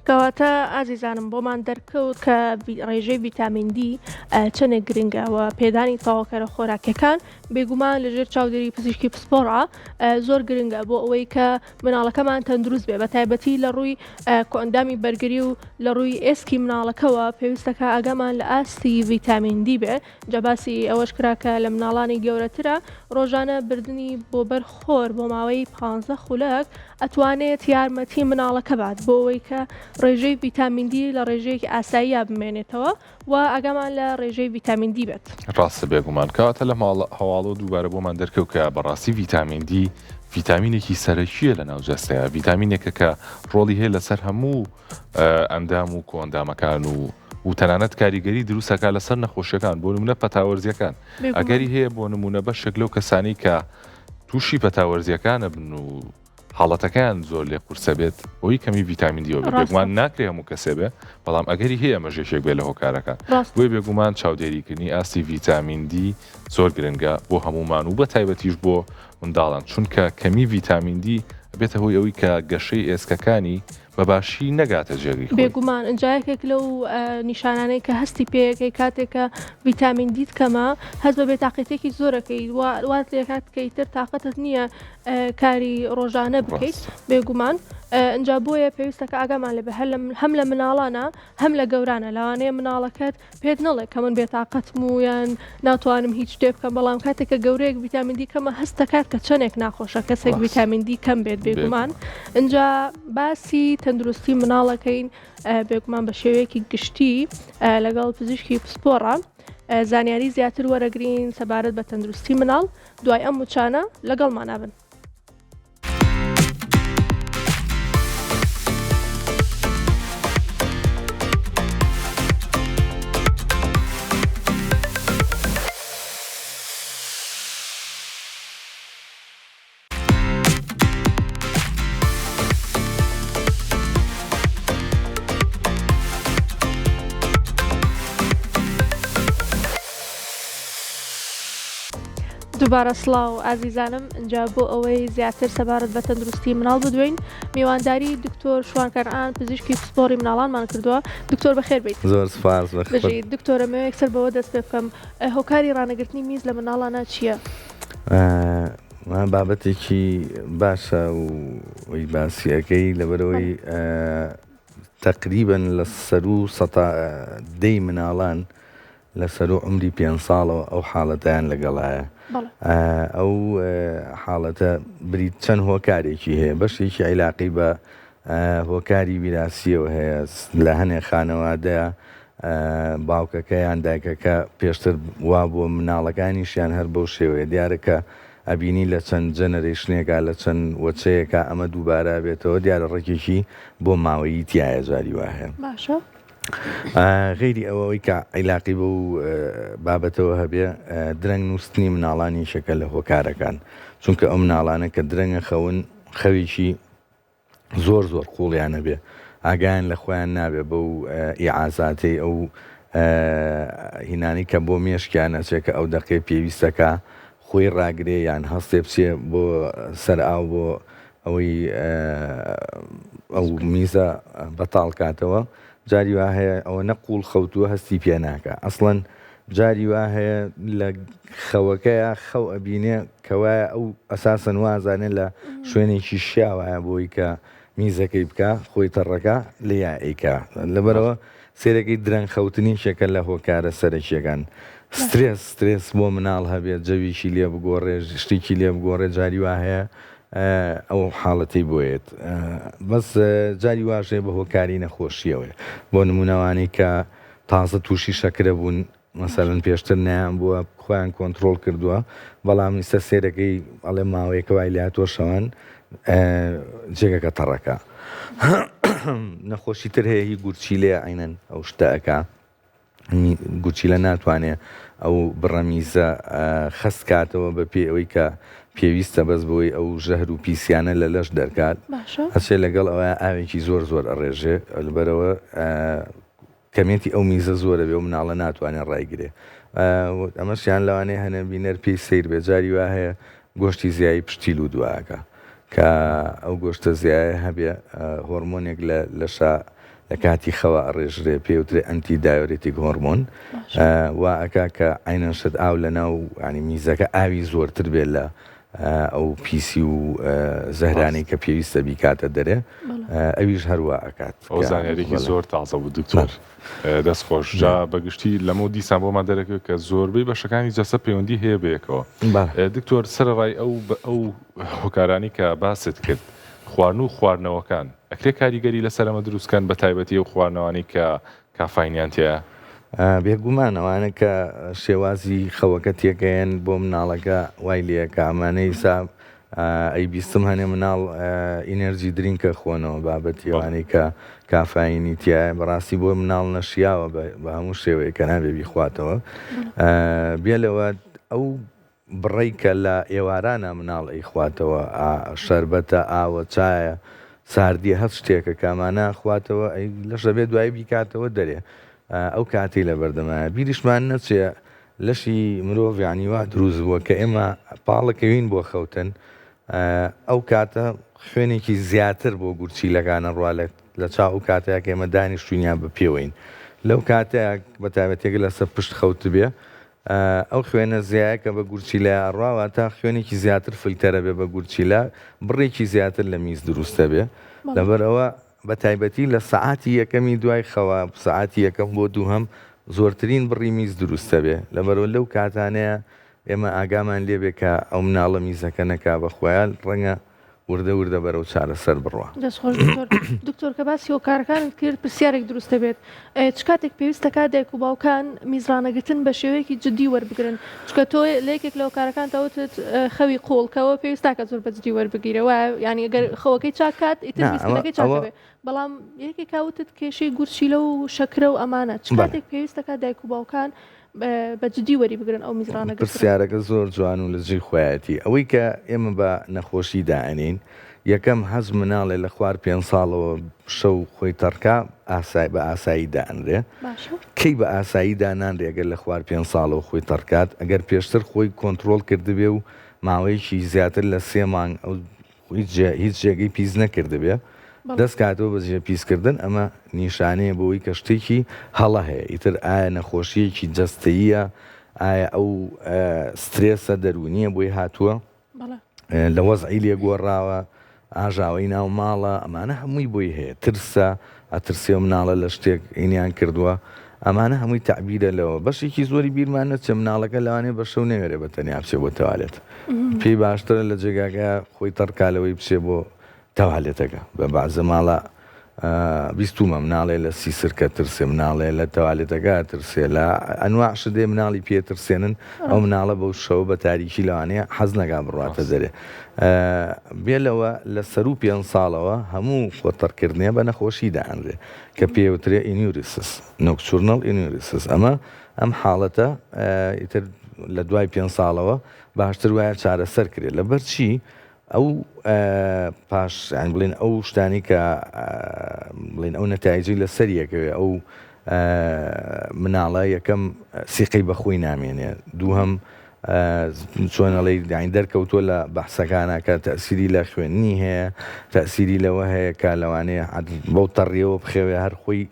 کەواتە ئازیزانم بۆمان دەرکەوت کە ڕێژەی ڤیتامین دی چەندێک گرنگە و پێدانی تەواوکەرە خۆراکیەکان بێگومان لەژێر چاودێری پزیشکی پسپۆڕە زۆر گرنگە بۆ ئەوەی کە مناڵەکەمان تەندروست بێ بە تایبەتی لە ڕووی کۆئەندامی بەرگری و لە ڕووی ئێسکی مناڵەکەوە پێویستەکە ئاگامان لە ئاستی ڤیتامین دی بێ جا باسی ئەوەش کرا کە لە مناڵانی گەورەترە ڕۆژانە بردنی بۆ بەر خۆر بۆ ماوەی 15 خولەک ئەتوانێت یارمەتی مناڵەکە بات بۆ ئەوەی کە ڕێژەی ڤیتامین دی لە ڕێژەیەکی ئاساییا بمێنێتەوە و ئاگامان لە ڕێژەی ڤیتامین دی بێت. ڕاستە بێگومان. کەواتە لەم هەواڵەوە دووبارە بۆمان دەرکەوت کە بەڕاستی ڤیتامین دی ڤیتامینێکی سەرەکییە لەناو جەستەیا، ڤیتامینێکە کە ڕۆڵی هەیە لەسەر هەموو ئەندام و کۆئەندامەکان و و تەنانەت کاریگەری دروست ئەکات لەسەر نەخۆشیەکان بۆ نمونە پەتا وەرزیەکان ئەگەری هەیە بۆ نمونە بەشێک لەو کەسانی کە تووشی پەتا وەرزیەکانە بن و حاڵەتەکەیان زۆر لێ قورسە بێت بۆی کەمی ڤیتامین دیەوە بێت بێگومان ناکرێ هەموو کەسێ بێ بەڵام ئەگەری هەیە ئەمەش یەکێک بێ لە هۆکارەکان بۆیە بێگومان چاودێریکردنی ئاستی ڤیتامین دی زۆر گرنگە بۆ هەموومان و بە تایبەتیش بۆ منداڵان چونکە کەمی ڤیتامین دی ئەبێتە هۆی ئەوەی کە گەشەی ئێسکەکانی بە باشی نەگاتە جێگەی خۆی. بێگومان ئینجا یەکێک لەو نیشانانەی کە هەستی پێیەکەی کاتێک کە ڤیتامین دیت کەمە هەست بە بێتاقەتیەکی زۆر ئەکەیت وات لێکات کە ئیتر تاقەتت نییە کاری ڕۆژانە بکەیت بێگومان ئینجا بۆیە پێویستە کە ئاگامان لێ بێ هەم لە مناڵانە هەم لە گەورانە لەوانەیە مناڵەکەت پێت نەڵێ کە من بێتاقەتم و یان ناتوانم هیچ شتێ بکەم بەڵام کاتێک کە گەورەیەک ڤیتامین دی کەمە هەست دەکات کە چەندێک ناخۆشە کەسێک ڤیتامین دی کەم بێت بێگومان ئینجا باسی تەندروستی مناڵەکەین بێگومان بە شێوەیەکی گشتی لەگەڵ پزیشکی پسپۆڕە زانیاری زیاتر وەرەگرین سەبارەت بە تەندروستی مناڵ دوای ئەم وچانە لەگەڵمانابن. دووبارە سڵاو ئازیزانم ئینجا بۆ ئەوەی زیاتر سەبارەت بە تەندروستی مناڵ بدوێین میوانداری دکتۆر شوان کەنعان پزیشکی پسپۆڕی مناڵانمان کردووە دکتۆر بەخێر بیت زۆر سپاس بەخێر دکتۆرە مەوێ یەکسەر بەوە دەست پێ بکەم هۆکاری ڕانەگرتنی میز لە مناڵانە چییە؟ بابەتێکی باشە و ئەوی باسیەکەی لەبەرەوەی تقریبن لە سەرو سەتا دەی مناڵان لە سەروو عومری پێنج ساڵەوە ئەو حاڵەتەیان لەگەڵایە. ئەو حاڵەتە بریت چەند هۆکارێکی هەیە بەشێکی عیلاقی بە هۆکاری ویراسیەوە هەیە لە هەنێ خانەوادەیە باوکەکە یان دایکەکە پێشتر وا بووە مناڵەکانیشیان هەر بەو شێوەیە دیارە کە ئەبینی لە چەند generation ێکا لە چەند وەچەیەکا ئەمە دووبارە بێتەوە دیارە ڕێکێکی بۆ ماوەیی تایە جاری وا هەیە باشە. غەیری ئەوە ئەوەی کە عیلاقی بەو بابەتەوە هەبێ درەنگ نووستنی مناڵان یەکێکە لە هۆکارەکان چونکە ئەو مناڵانە کە درەنگە خەون خەوێکی زۆر زۆر قوڵیان هەبێ ئاگایان لە خۆیان نابێ بەو ئیعازاتەی ئەو هینانی کە بۆ مێشکیان ئەچێ کە ئەو دەقەی پێویستەکە خۆی ڕاگرێ یان هەستێ بچێ بۆ سەر ئاو بۆ ئەوەی ئەو میزە بەتاڵ کاتەوە جاری وا هەیە ئەوە نە قوڵ خەوتووە هەستی پێ ناکە ئەسڵەن جاری وا هەیە لە خەوەکەیە خەو ئەبینێ کەوایە ئەو ئەساسەن وازانێ لە شوێنێکی شیاوایە بۆی کە میزەکەی بکە خۆی تەڕەکە لێیا ئەیکا لەبەرەوە سێرەکەی درەنگ خەوتن یەکێکە لە هۆکارە سەرەکیەکان سترێس سترێس بۆ مناڵ هەبێت جەویکی لێ بگۆڕێ شتێکی لێ بگۆڕێ جاری وا هەیە ئەو حاڵەتەی بۆیەت بەس جاری واش هەیە بە هۆکاری نەخۆشیەوەیە بۆ نمونەوانەی کە تازە تووشی شەکرە بوون مەسەلەن پێشتر نەیان بووە خۆیان کۆنترۆڵ کردووە بەڵام ئیستا سێرەکەی ئەڵێ ماوەیەکە وای لاتۆ شەوان جێگەکە تەڕەکە نەخۆشی تر هەیە هی گورچیلەیە عینەن ئەو شتە ئەکا گورچیلە ناتوانێ ئەو بڕە میزە خەست کاتەوە بە پێی ئەوەی کە پێویستە بەس بۆی ئەو ژەهر و پیسیانە لە لەش دەرکات ئەچێ لەگەڵ ئەوە ئاوێکی زۆر زۆر ئەڕێژێ لەبەرەوە کەمێتی ئەو میزە زۆرە بێ و مناڵە ناتوانێت ڕایگرێ ئەمەشیان لەوانەیە هەنە بینەر پێی سەیر بێ جاری وا هەیە گۆشتی زیایی پشتی لوو دواکە کە ئەو گۆشتە زیایە هەبێ هۆرمۆنێک لە لەشا. لە کاتی خەوا ئەڕێژرێ پێی وترێ anti diuretic hormone وا ئەکا کە عەینەن شت ئاو لە ناو یانی میزەکە ئاوی زۆرتر بێ لە ئەو پیسی و زەهرانەی کە پێویستە بیکاتە دەرێ ئەویش هەر وا ئەکات. ئەو زانیاریەکی زۆر تازە بوو دکتۆر دەست خۆش جا بەگشتی لەمە دیسان بۆمان دەرەکەوێت کە زۆربەی بەشەکانی جەستە پەیوەندی هەیە بەیەکەوە دکتۆر سەرەڕای ئەو ئەو هۆکارانی کە باست کرد خواردن و خواردنەوەکان ئەکرێ کاریگەری لەسەر ئەمە دروست کەن بەتایبەتی ئەو خواردنەوانەی کە کافاینیان تیایە؟ بێگومان ئەوانە کە شێوازی خەوەکە تێکەیەن بۆ مناڵەکە وای لێکا ئەمانە ئیسا ئەی بیستم هەنێ مناڵ energy drink ە خۆنەوە بابەتی ئەوانەی کە کافاینی تایە بەڕاستی بۆ مناڵ نەشیاوە بە هەموو شێوەیە کە نابێ بیخواتەوە بێ لەوە ئەو بڕەی کە لە ئێوارانا مناڵ ئەیخواتەوە ئا شەربەتە ئاوە چایە ساردیە هەر شتێکە کە ئەمانە ئەخواتەوە ئەی لەش ئەبێ دوایی بیکاتەوە دەرێ ئەو کاتەی لەبەردەمایە بیریشمان نەچێ لەشی مرۆڤ یانی وا دروست بووە کە ئێمە پاڵەکەوین بۆ خەوتن ئەو کاتە خوێنێکی زیاتر بۆ گورچیلەکان ئەڕوا لە چاو ئەو کاتەیە کە ئێمە دانیشتوین یان بە پێوەین لەو کاتەیە بە تایبەتێک لەسەر پشت خەوتبێ ئەو خوێنە زیایە کە بە گورچیلەیا ئەڕوا واتە خوێنێکی زیاتر فلتەرە بێ بە گورچیلە بڕێکی زیاتر لە میز دروستە بێ لەبەر ئەوە بە تایبەتی لە سەعاتی یەکەمی دوای خەوە سەعاتی یەکەم بۆ دووهەم زۆرترین بڕی میز دروستە بێ لەبەرەوە لەو کاتانەیە ئێمە ئاگامان لێ بێ کە ئەو مناڵە میزەکە نەکا بە خۆیان ڕەنگە وردە وردە بەرەو چارەسەر بڕوا. دەست خۆش دکتۆر. دکتۆر کە باسی هۆکارەکانت کرد پرسیارێک دروست دەبێت چ کاتێک پێویست دەکات دایک و باوکان میزڕانەگرتن بە شێوەیەکی جدی وەربگرن چونکە تۆ لە یەکێک لە هۆکارەکانتا وتت خەوی قوڵ کە ئەوە پێویست ناکات زۆر بە جدی وەربگیرێ وایە یانی ئەگەر خەوەکەی چاک کات ئیتر نا ئەوە میزکردنەکەی چاک ئەوە دەبێت بەڵام یەکێکا وتت کێشەی گورچیلە و شەکرە و ئەمانە چ بەڵێ. کاتێک پێویست دەکات دایک و باوکان بە جدی وەری بگرن ئەو میزڕانە گرتنە؟ پرسیارەکە زۆر جوان و لە جێی خۆیەتی. ئەوەی کە ئێمە بە نەخۆشی دائەنێین، یەکەم هەست مناڵێ لە خوار پێنج ساڵەوە شەو خۆی تەڕکا ئاسای بە ئاسایی دائەنرێ. باشە. کەی بە ئاسایی دانانرێ ئەگەر لە خوار پێنج ساڵەوە خۆی تەڕکات؟ ئەگەر پێشتر خۆی کۆنترۆڵ کردبێ و ماوەیەکی زیاتر لە سێ مانگ ئەو هیچ جێگەی پیس نەکردبێ دەست کاتەوە بە جێ پیسکردن ئەمە نیشانەیە بۆی کە شتێکی هەڵە هەیە ئیتر ئایا نەخۆشیەکی جەستەییە ئایا ئەو سترێسە دەروونیە بۆی هاتووە لە وەزعی لێ گۆڕاوە ئاژاوەی ناو ماڵە ئەمانە هەمووی بۆی هەیە ترسە ئەترسێ و مناڵە لە شتێک هینیان کردووە ئەمانە هەمووی تەعبیرە لەوە بەشێکی زۆری بیرمان نەچێ مناڵەکە لەوانەیە بە شەو نەوێرێ بە تەنیا بچێ بۆ تەوالێت پێی باشترە لە جێگاکە خۆی تەڕکا لەوەی بچێ بۆ تەوالێتەکە بە بەعزە ماڵە بیستومە مناڵێ لە سیسرکە ترسێ مناڵێ لە تەوالێتەکە ترسێ لە ئەنواع شدێ مناڵی پێ ترسێنن ئەو مناڵە بەو شەوە بە تاریکی لەوانەیە حەز نەکا بڕواتە دەرێ بێ لەوە لە سەروو پێنج ساڵەوە هەموو خۆتەڕکردنێ بە نەخۆشی دائەنرێ کە پێوترێ enuresis nocturnal enuresis ئەمە ئەم حاڵەتە ئیتر لە دوای پێنج ساڵەوە باشتر وایە چارەسەر کرێت لەبەر چی ئەو پاش یان بڵێن ئەو شتانی کە بڵێن ئەو نەتایجی لەسەر یەکەوێ ئەو مناڵە یەکەم سیقەی بەخۆی نامێنێ دووهەم چۆن ئەڵێی یانی دەرکەوتووە لە بەحسەکانا کە تەئسیری لە خوێندنی هەیە تەئسیری لەوە هەیە کە لەوانەیە بەو تەڕیەوە بخەوێ هەر خۆی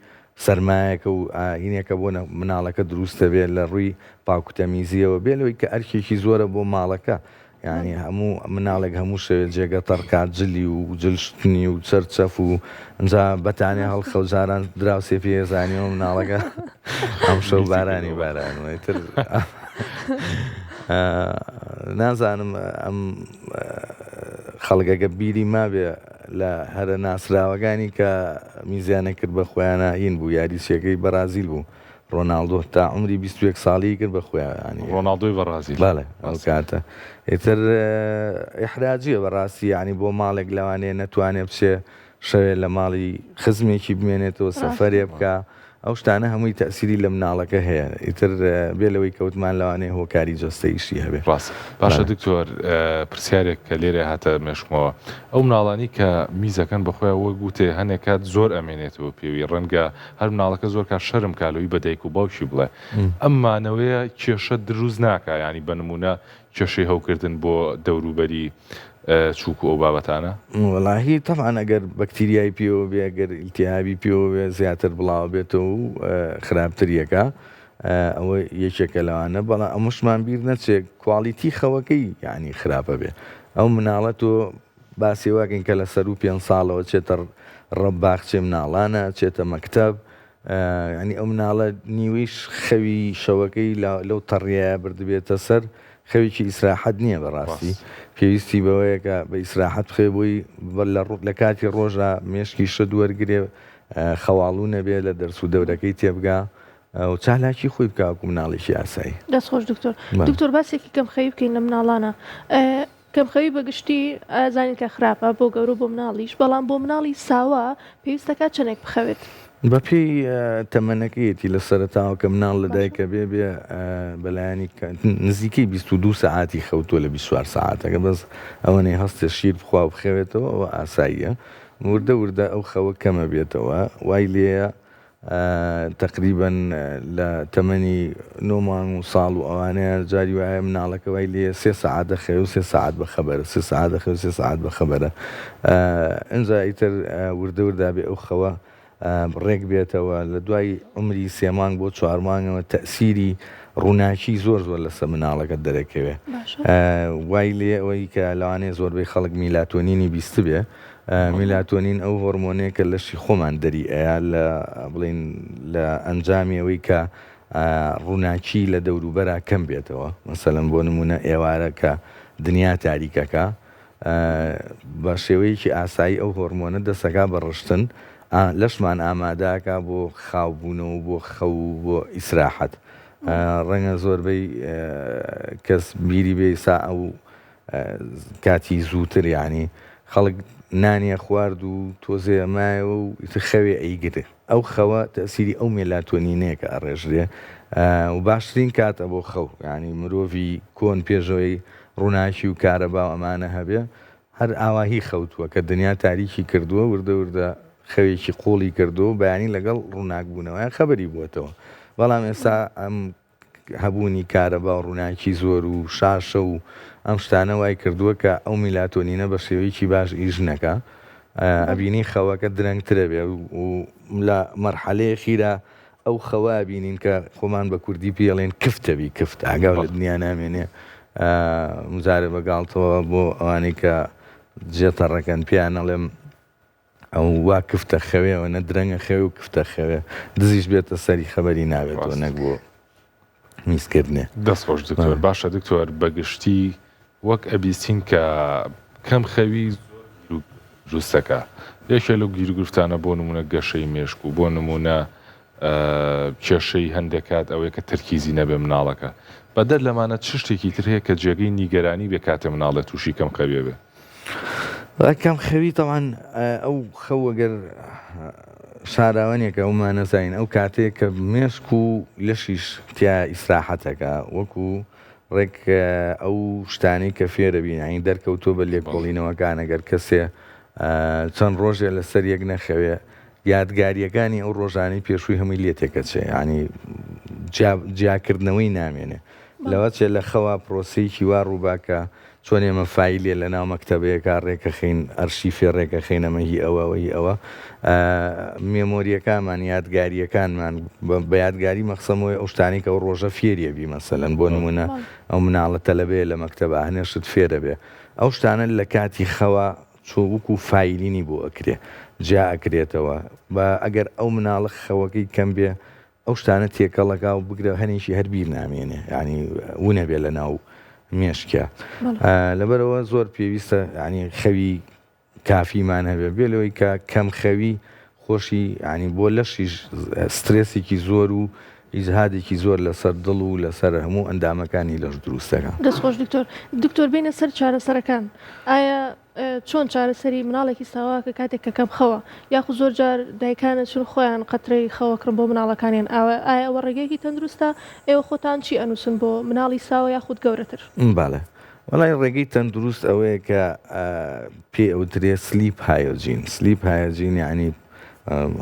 سەرمایەکە و هینێکە بۆ مناڵەکە دروست دەبێت لە ڕووی پاکوتەمیزیەوە بێ لەوەی کە ئەرکێکی زۆرە بۆ ماڵەکە یانی هەموو مناڵێک هەموو شەوێ جێگە تەڕکات جلی و جل شتنی و چەرچەف و ئینجا بەتانێ هەڵخەو جاران دراوسێ پێ زانیەوە مناڵەکە ئەم شەو بارانی باران و ئیتر نازانم ئەم خەڵکەکە بیری مابێ لە هەرە ناسراوەکانی کە میزیانە کرد بە خۆیانە هین بوو یاریچیەکەی بەرازیل بوو ڕۆناڵدۆ تا عومری 21 ساڵی کرد بە خۆیان یانی ڕۆناڵدۆی بەڕازیل بەڵێ ئەو کاتە ئیتر ئیحراجیە بەڕاستی یانی بۆ ماڵێک لەوانەیە نەتوانێ بچێ شەوێ لە ماڵی خزمێکی بمێنێتەوە سەفەرێ بکا ئەو شتانە هەمووی تەئسیری لە مناڵەکە هەیە ئیتر بێ لەوەی کەوتمان لەوانەیە هۆکاری جەستەیشی هەبێ. ڕاستە باشە دکتۆر پرسیارێک کە لێرە هاتە مێشکمەوە ئەو مناڵانی کە میزەکەن بەخۆیان وەک وتێ هەنێک کات زۆر ئەمێنێتەوە پێوی ڕەنگە هەر مناڵەکە زۆر کات شەرم کا لەوەی بە دایک و باوکی بڵێ ئەم مانەوەیە کێشە دروست ناکا یانی بە نمونە کێشەی هەوکردن بۆ دەوروبەری. چووک و ئەو بابەتانە؟ وەڵاهی تەبعەن ئەگەر بەکتیریای پێوە بێ ئەگەر ئیلتیهابی پێوە بێ زیاتر بڵاوە بێتەوە و خراپتریەکە ئەوە یەکێکە لەوانە بەڵام ئەمەشمان بیر نەچێ کواڵیتی خەوەکەی یعنی خراپە بێ ئەو مناڵە تۆ باسی واکەین کە لە سەرو پێ ساڵەوە چێتە ڕەب باخچێ مناڵانە چێتە مەکتەب یانی ئەو مناڵە نیوەی خەوی شەوەکەی لەو تەڕیایە بردبێتە سەر، خەوێکی ئیسراحەت نییە بەڕاستی، پێویستی بەوەیە کە بە ئیسراحەت بخەوێ بۆی لە کاتی ڕۆژا مێشکی شت وەرگرێ، خەواڵوو نەبێ، لە دەرس و دەورەکەی تێبگا و چالاکی خۆی بکا وەکو مناڵێکی ئاسایی. دەست خۆش دکتۆر. دکتۆر باسێکی کەم خەوی بکەین لە مناڵانا. کەمخەوی بە گشتی ئەزانین کە خراپە بۆ گەورە و بۆ مناڵیش، بەڵام بۆ مناڵی ساوا پێویست دەکات چەندێک بخەوێت؟ بە پێی تەمەنەکەیەتی لە سەرەتاوە کە مناڵ لە دایک ئەبێ بێ بەلایەنی نزیکەی 22 سەعاتی خەوتووە لە 24 سەعاتەکە بەس ئەوەنەی هەستێ شیر بخوا و بخەوێتەوە ئەوە ئاساییە وردە وردە ئەو خەوە کەمە بێتەوە وای لێیە تەقریبەن لە تەمەنی نۆ مانگ و ساڵ و ئەوانەیە جاری وایە مناڵەکە وای لێ سێ سەعات دەخەوێ و سێ سەعات بە خەبەرە سێ سەعات دەخەوێ سێ سەعات بە خەبەرە ئینجا ئیتر وردە وردە بێ ئەو خەوە ڕێک بێتەوە لە دوای عومری سێ مانگ بۆ چوار مانگەوە تەئسیری ڕووناکی زۆر زۆر لەسەر مناڵەکە دەرەکەوێ وای لێ ئەوەی کە لەوانەیە زۆربەی خەڵک میلاتۆنینی بیستبێ میلاتۆنین ئەو هۆرمۆنەیە کە لەشی خۆمان دەری ئەیا لە بڵین لە ئەنجامی ئەوەی کە ڕووناکی لە دەوروبەرا کەم بێتەوە مەسەلەن بۆ نمونە ئێوارە کە دنیا تاریکەکە بە شێوەیەکی ئاسایی ئەو هۆرمۆنە دەسەکا بە ڕشتن لەشمان ئاماداکە بۆ خاوبوونەوە بۆ خەو و بۆ ئیسراحەت ڕەنگە زۆربەی کەس بیری بێ سا ئەو کاتی زووتر یانی خەڵک نانی ئەخوارد و تۆزێ ئەمایەوە و ئیتر خەوێ ئەیگرت ئەو خەوە تەئسیری ئەو مێلاتۆنینەیە کە ئەڕێژرێ و باشترین کاتە بۆ خەو یانی مرۆڤی کۆن پێشەوەی ڕووناکی و کارەبا و ئەمانە هەبێ هەر ئاواهی خەوتووە کە دنیا تاریکی کردووە وردە وردە خەوێکی قوڵی کردووە و بەیانی لەگەڵ ڕووناک بوونەوەیان خەبەری بووەتەوە بەڵام ئێستا ئەم هەبوونی کارەبا و ڕووناکی زۆر و شاشە و ئەم شتانە وای کردووە کە ئەو میلاتۆنینە بە شێوەیەکی باش ئیش نەکا ئەبینی خەوەکە درەنگترە بێ و لە مەرحەلەیە خیرا ئەو خەوە ئەبینین کە خۆمان بە کوردی پێڵێن کفتە بی کفت ئاگاو لە دنیا نامێنێ مجارێ بە گاڵتەوە بۆ ئەوانەی کە جێتەڕەکەن پێیان ئەڵێم ئەو وا کفتە خەوێ ئەوەنە درەنگە خەوێ و کفتە خەوێ دزیش بێتە سەری خەبەری نابێتەوە نەک بۆ میزکردنێ. دەست خۆش دکتۆر باشە دکتۆر بەگشتی وەک ئەبیستین کە کەم خەوی زۆر گیرو دروستەکا یەکێ لەو گیروگرفتانە بۆ نمونە گەشەی مێشک و بۆ نمونە کێشەی هەندێک کات ئەوەیە کە تەرکیزی نەبێ مناڵەکە بەدەر لەمانە چ شتێکی تر هەیە کە جێگەی نیگەرانی بێ کاتێ مناڵێ توشی کەم خەویە بێ؟ کەم خەوی تەوان ئەو خەو ئەگەر شاراوە نیە کە ئەومان نەزانین ئەو کاتەیە کە مێشک و لەشیش تیا ئیسراحەتەکە وەکو ڕێک ئەو شتانەی کە فێرەبین یانی دەرکەوتووە بە لێکۆڵینەوەکان ئەگەر کەسێ چەند ڕۆژێ لەسەر یەک نەخەوێ یادگاریەکانی ئەو ڕۆژانەی پێشووی هەمووی لێ تێکەچێ یانی جیاکردنەوەی نامێنێ لەوە چێ لە خەوا پرۆسەیەکی وا ڕووبا کە چۆن ئێمە فایلێ لە ناو مەکتەبەیەکا ڕێکەخەین ئەرشیفێ ڕێکەخەین ئەمە هی ئەوە ئەوە هی ئەوە مێمۆریەکانمان یادگاریەکانمان بە یادگاری مەخسەمەوەی ئەو شتانەی کە ئەو ڕۆژە فێریە بی مەسەلەن بۆ نمونە ئەو مناڵە تەلەبەیە لە مەکتەبا هەنێ شت فێرە بێ ئەو شتانە لە کاتی خەوا چۆ وەکو فایلینی بۆ ئەکرێ جیا ئەکرێتەوە بە ئەگەر ئەو مناڵە خەوەکەی کەم بێ ئەو شتانە تێکەڵ ئەکا و بگرە هەنێکی هەر بیر نامێنێ یانی ونەبێ لە ناو مێشکیا لەبەرەوە زۆر پێویستە ینی خەوی کافیمان هەبێ بێ لەوەی کە کەم خەوی خۆشی ینی بۆ لەشیش سترێسێکی زۆر و ئیجهادێکی زۆر لەسەر دڵ و لەسەر هەموو ئەندامەکانی لەش دروست دەکا. دەست خۆش دکتۆر. دکتۆر بێینە سەر چارەسەرەکان ئایا چۆن چارەسەری مناڵێکی ساوا کە کاتێک کە کەم خەوە یاخود زۆر جار دایکان ئەچن خۆیان قەترەی خەوە کڕن بۆ مناڵەکانیان ئاوە ئایا ئەوە ڕێگەیەکی تەندروستە ئێوە خۆتان چی ئەنوسن بۆ مناڵی ساوە یاخود گەورەتر؟ بەڵێ وەڵای ڕێگەی تەندروست ئەوەیە کە پێی ئەوترێ sleep hygiene sleep hygiene یانی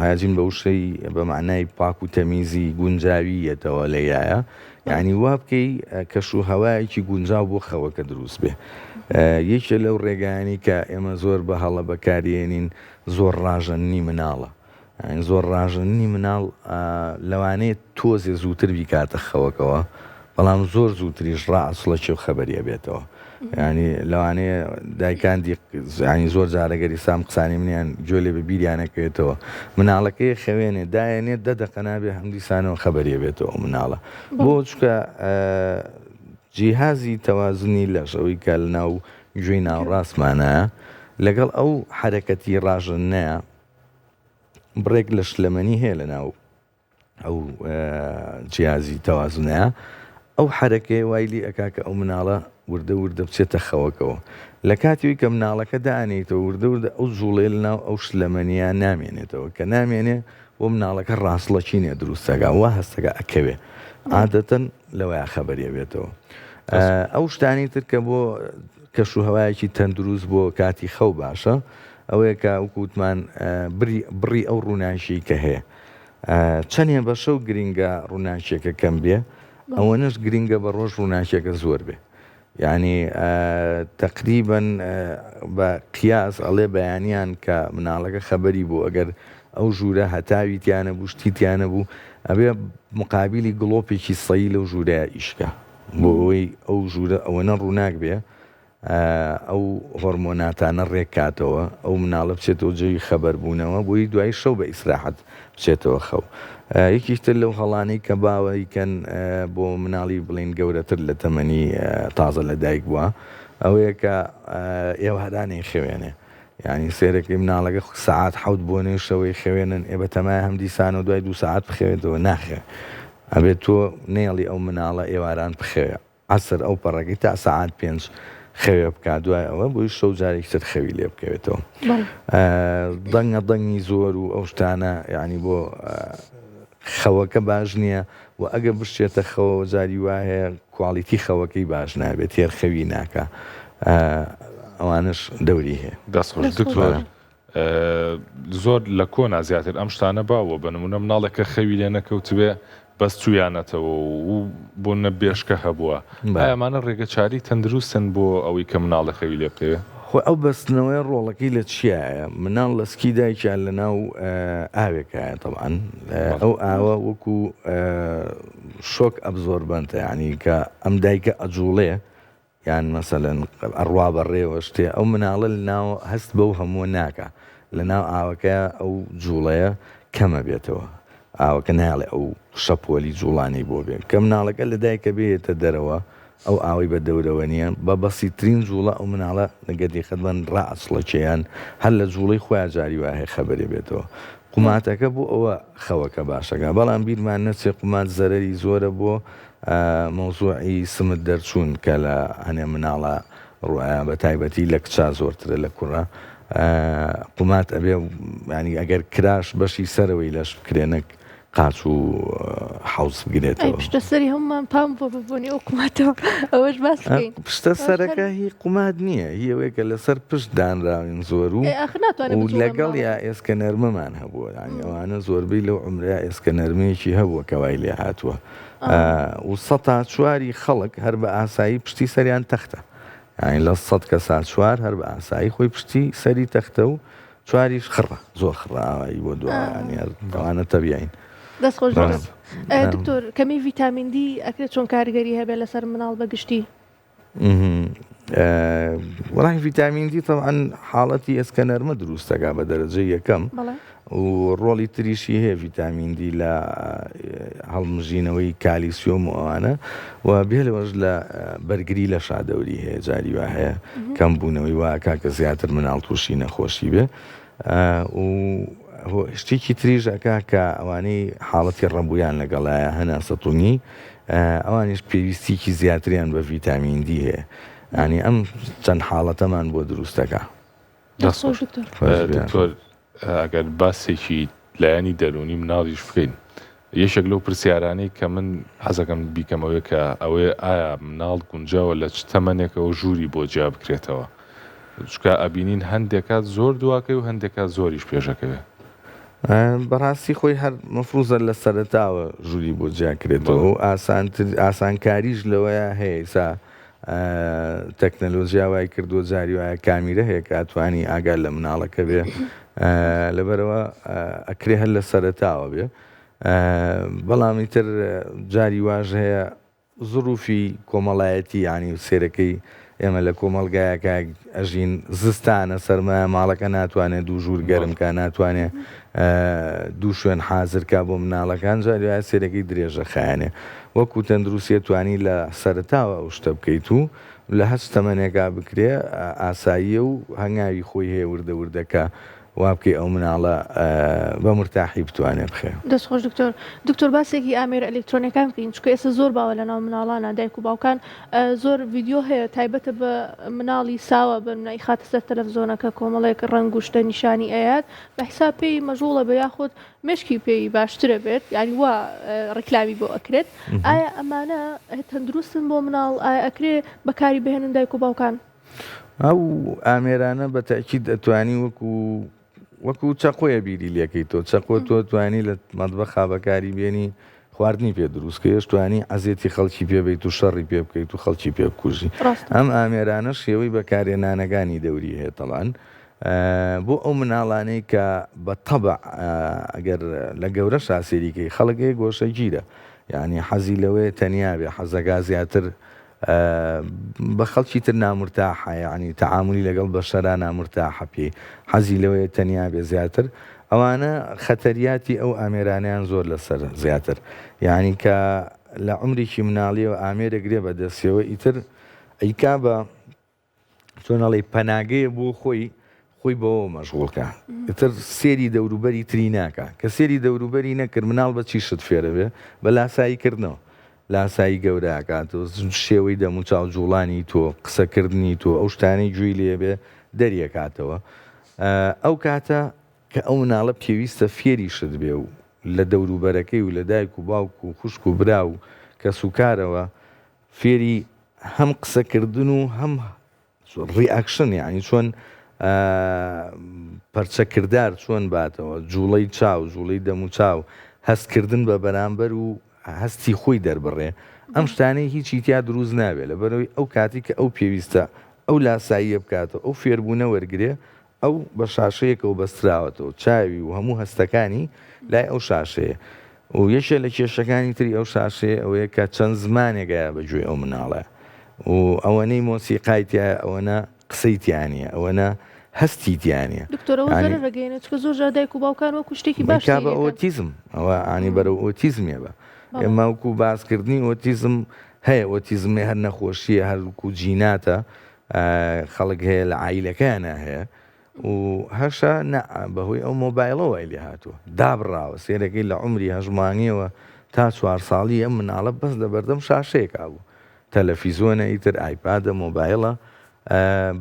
hygiene بە وشەی بە مەعنای پاک و تەمیزی گونجاوی یەتەوە لە یایە یعنی وا بکەی کەش و هەوایەکی گونجاو بۆ خەوەکە دروست بێ. یەکێ لەو ڕێگایانی کە ئێمە زۆر بە هەڵە بەکاریێنین زۆر ڕاژەننی مناڵە یانی زۆر ڕاژەننی مناڵ لەوانەیە تۆزێ زووتر بیکاتە خەوەکەوە بەڵام زۆر زووتریش ڕائەچڵەکێ و خەبەری ئەبێتەوە ینی لەوانەیە دایکان ینی زۆر جارەگەری سام قسانی منیان گوێ لێ بە بیریانەکەوێتەوە مناڵەکەی خەوێنێ دایەنێ دە دەقە نابێ هەمدیسانەوە خەبەری ئەبێتەوە مناڵە بۆ چکە جیهازی تەوازنی لەش ئەوەی کە لەناو گوێی ناوەڕاستمانە لەگەڵ ئەو حەرەکەتی ڕاژەنەیە بڕێک لە شلەمەنی هەیە لە ناو ئەو جیازی تەوازنەیە ئەو حرەکەی وای لی ئەکا کە ئەو مناڵە وردە وردە بچێتە خەوەکەوە لە کاتیوی کە مناڵەکە دانیتەوە وردە وردە ئەو جوڵێ لە ناو ئەو شلەمەنیە نامێنێتەوە کە نامێنێ بۆ مناڵەکە ڕاستڵەکینێ دروستەکە وا هەستەکە ئەکەوێ عادەتەن لەوەیا خەبەری ئەبێتەوە ئەو شتانی تر کە بۆ کەش و هەوایەکی تەندروست بۆ کاتی خەو باشە ئەوەیە کە وەکو وتمان بری بڕی ئەو ڕووناکیی کە هەیە چەندێ بە شەو گرینگە ڕووناکیەکە کەم بێ ئەوەنەش گرینگە بە ڕۆژ ڕووناکیەکە زۆر بێ یعنی تقریبا بە قیاس ئەڵێ بەیانیان کە مناڵەکە خەبەری بوو ئەگەر ئەو ژوورە هەتاوی تیانە بوو شتی تیانە بوو ئەبێ مقابلی گڵۆپێکی سەی لەو ژوورەیە ئیشکە بۆ ئەوەی ئەو ژوورە ئەوەنە ڕووناک بێ ئەو هۆرمۆناتانە ڕێک کاتەوە ئەو مناڵە بچێتەوە جەوی خەبەر بوونەوە بۆی دوای شەو بە ئیسراحەت بچێتەوە خەو. یەکیش تر لەو هەڵانەی کە باوە یکەن بۆ مناڵی بڵین گەورەتر لە تەمەنی تازە لە دایک بووە ئەوەیە کە ئێوارانەی خەوێنێ یانی سێرەکەی مناڵەکە سەعات حەوت بۆ نێو شەوەی خەوێنن ئێ بەتەمایە هەم دیسانەوە دوای دوو سەعات بخەوێتەوە ناخێ ئەبێت تۆ نەیەڵی ئەو مناڵە ئێواران بخەوێ عەسر ئەو پەڕەکەی تا سەعات پێنج خەوێ بکا دوای ئەوە بۆی شەو جارێکی تر خەوی لێ بکەوێتەوە دەنگە دەنگی زۆر و ئەو شتانە یعنی بۆ خەوەکە باش نییە و ئەگە بشێتە خەوەوە جاری وا هەیە quality خەوەکەی باش نابێت تێر خەوی ناکە ئەوانش دەوری هەیە. دەست خۆش دکتۆر زۆر لە کۆنا زیاتر ئەم شتانە باوە بە نمونە مناڵێک کە خەوی لێ نەکەوتبێ بەس چویانەتەوە و بۆ نە بێشکە هەبووە ئایا ئەمانە ڕێگە چاری تەندروستن بۆ ئەوەی کە مناڵێ خەوی لێ بکەوێ؟ خۆ ئەو بەستنەوەیە ڕۆڵەکەی لە چیایە؟ مناڵ لە سکی دایکیا لە ناو ئاوێکایە تەبعەن ئەو ئاوە وەکو shock absorbent ە یانی کە ئەم دایکە ئەجوڵێ یان مەسەلەن ئەڕوا بە ڕێوە شتێ ئەو مناڵە لە ناو هەست بەو هەمووە ناکا لە ناو ئاوەکە ئەو جوڵەیە کەمە بێتەوە ئاوەکە نایەڵێ ئەو شەپۆلی جوڵانەی بۆ بێ کە مناڵەکە لە دایکە بێتە دەرەوە ئەو ئاوەی بە دەورەوە نییە بە بەسیترین جوڵە ئەو مناڵە گەر دیقەت بەن ڕائەچڵەکێ یان هەر لە جوڵەی خۆیان جاری وا هەیە خەبەرێ بێتەوە قوماتەکە بۆ ئەوە خەوەکە باشەکە بەڵام بیرمان نەچێ قومات زەرەری زۆرە بۆ مەوزوعی سمت دەرچوون کە لە هەنێ مناڵا ڕوئەیا بە تایبەتی لە کچا زۆرترە لە کوڕا قومات ئەبێ ینی ئەگەر کراش بەشی سەرەوەی لەش بکرێ نەک قاچ و حەوز بگرێتەوە. پشتە سەری هەمومان پام بۆ بەبۆنی ئەو قوماتەوە ئەوەش باس بکەین. پشتە سەرەکە هی قومات نییە هی ئەوەیە کە لەسەر پشت دانراوین زۆر و و لەگەڵ یا ئێسکە نەرمەمان هەبووە یانی ئەوانە زۆربەی لەو عومرەیا ئێسکە نەرمەیەکی هەبووە کە وای لێ هاتووە و سەتا چواری خەڵک هەر بە ئاسایی پشتی سەریان تەختە یانی لە سەد کەسا چوار هەر بە ئاسایی خۆی پشتی سەری تەختە و چواریش خڕە زۆر خڕە ئاوایی بۆ دوایانی هەر ئەوانە تەبیعین. دەست خۆش دکتۆر کەمی ڤیتامین دی ئەکرێت چۆن کاریگەری هەبێت لەسەر مناڵ بە گشتی؟ وەڵای ڤیتامین دی تەبعەن حاڵەتی ئێسکە نەرمە دروست دەکا بە دەرەجەی یەکەم و ڕۆڵی تریشی هەیە ڤیتامین دی لە هەڵمژینەوەی کالیسیۆم و ئەوانە و بێ لەوەش لە بەرگری لە شادەوری هەیە جاری وا هەیە کەم بوونەوەی وا کاکە زیاتر مناڵ تووشی نەخۆشی بێ و شتێکی تریش ئەکا کە ئەوانەی حاڵەتی ڕەبوویان لەگەڵایە هەناسەتونی ئەوانیش پێویستیکی زیاتریان بە ڤیتامین دی هەیە یانی ئەم چەند حاڵەتەمان بۆ دروست دەکا. دەست خۆش دکتۆر ئەگەر باسێکی لایەنی دەروونی مناڵیش بکەین یەکێک لەو پرسیارانەی کە من حەزەکەم بیکەمەوەی کە ئەوەیە ئایا مناڵ گونجاوە لە چ تەمەنێکەوە ژووری بۆ جیا بکرێتەوە چونکە ئەبینین هەندێک کات زۆر دواکەوێ و هەندێک کات زۆریش پێشەکەوێ. بەڕاستی خۆی هەر مەفروزە لە سەرەتاوە ژووری بۆ جیا کرێتەوە و ئاسانتر ئاسانکاریش لەوەیا هەیە ئیسا. تەکنەلۆجیا وای کردووە جاری وایە کامیرە هەیە کە ئەتوانی ئاگات لە مناڵەکە بێ لەبەرەوە ئەکرێ هەر لە سەرەتاوە بێ بەڵام ئیتر جاری واش هەیە زروفی کۆمەڵایەتی یانی سێرەکەی ئێمە لە کۆمەڵگایەکا ئەژین زستانە سەرمایە ماڵەکە ناتوانێت دوو ژوور گەرم کا ناتوانێ دوو شوێن حازر کا بۆ مناڵەکان جاری وایە سێرەکەی درێژە خایەنێ وەکو تەندروستیە توانی لە سەرەتاوە ئەو شتە بکەیت و لە هەچ تەمەنێکا بکرێ ئاساییە و هەنگاوی خۆی هەیە وردە وردە کە وا بکەی ئەو مناڵە بە مورتاحی بتوانێ بخەوێ. دەست خۆش دکتۆر. دکتۆر باسێکی ئامێرە ئەلکترۆنیەکان بکەین چونکە ئێستا زۆر باوە لەناو مناڵانا دایک و باوکان زۆر ڤیدیۆ هەیە تایبەتە بە مناڵی ساوا بە ئەیخاتە سەر تەلەفزۆنەکە کۆمەڵێک ڕەنگ و شتە نیشانی ئەیات بە حیساب پێی مەژغوڵە بێ یاخود مێشکی پێی باشترە بێت یانی وا ڕیکلامی بۆ ئەکرێت ئایا ئەمانە تەندروستن بۆ مناڵ ئایا ئەکرێ بەکاری بهێنن دایک و باوکان؟ ئەو ئامێرانە بە تەئکید ئەتوانی وەکو وەکو چەقۆیە بیری لێکەی تۆ چەقۆ تۆ توانی لە مەتبەخا بەکاری بێنی خواردنی پێ دروست کەی توانی ئەزیەتی خەڵکی پێ بیت و شەڕی پێ بکەیت و خەڵکی پێ بکوژی ئەم ئامێرانە شێوەی بەکارێنانەکانی دەوری هەیە تەبان بۆ ئەو مناڵانەی کە بە تەبع ئەگەر لە گەورە شاسێریکەی خەڵک هەیە گۆشەگیرە یعنی حەزی لەوەیە تەنیا بێ حەزەکا زیاتر بە خەڵکی تر نامورتاحە یەعنی تەعامولی لەگەڵ بەشەرا نامورتاحە پێی حەزی لەوەیە تەنیا بێ زیاتر ئەوانە خەتەریاتی ئەو ئامێرانەیان زۆر لەسەر زیاتر یەعنی کە لە عومرێکی مناڵیەوە ئامێرێک دێ بە دەستیەوە ئیتر ئەیکا بە چۆن ئەڵێی پەناگەیە بۆ خۆی خۆی بەوە مەشغوڵ کا ئیتر سێری دەوروبەری تری ناکا کە سێری دەوروبەری نەکرد مناڵ بە چی شت فێرە بێ بە لاسایی کردنەوە لاسایی گەورە ئەکات و شێوەی دەموچاو جوڵانی تۆ قسەکردنی تۆ ئەو شتانەی گوێی لێ بێ دەریەکاتەوە ئەو کاتە کە ئەو مناڵە پێویستە فێری شت بێ و لە دەوروبەرەکەی و لە دایک و باوک و خوشک و برا و کەسوکارەوە فێری هەم قسەکردن و هەم reaction یانی چۆن پەرچەکردار چۆن باتەوە جوڵەی چاو جوڵەی دەموچاو هەستکردن بە بەرامبەر و هەستی خۆی دەربڕێ ئەم شتانەی هیچی تیا دروست نابێت لەبەرەوەی ئەو کاتی کە ئەو پێویستە ئەو لاساییە بکاتەوە ئەو فێربوونە وەرگێ ئەو بە شاشەیەکەوە بەستراوەتەوە، چاوی و هەموو هەستەکانی لای ئەو شاشەیە و یەکێ لە کێشەکانی تری ئەو شاشەیە ئەوەیە کە چەند زمانێک ئەیا بە گوێی ئەو مناڵە و ئەوەنەی مۆسیقای تیایە ئەوەنە قسەی تیا نییە ئەوەنە هەستی تیا نییە. دکتۆر ئەوە یانی زەرەر ئەگەیەنێت چونکە زۆر جار دایک و باوکان وەکو شتێکی باش ئەیکا بە سەیری ئەکەن. ئۆتیزم ئەوە یانی بەرەو ئۆتیزمێ بە بەڵێ. ئێمە وەکو باسکردنی ئۆتیزم هەیە ئۆتیزم هەر نەخۆشییە هەر وەکو جیناتە خەڵک هەیە لە عایلەکەیانا هەیە و هەشە نا بەهۆی ئەو مۆبایلەوە وای لێ هاتووە دابڕاوە سێرەکەی لە عومری هەشت مانگیەوە تا چوار ساڵی ئەم مناڵە بەس لە بەردەم شاشەیەکا بوو تەلەفیزۆنە ئیتر ئایپادە مۆبایلە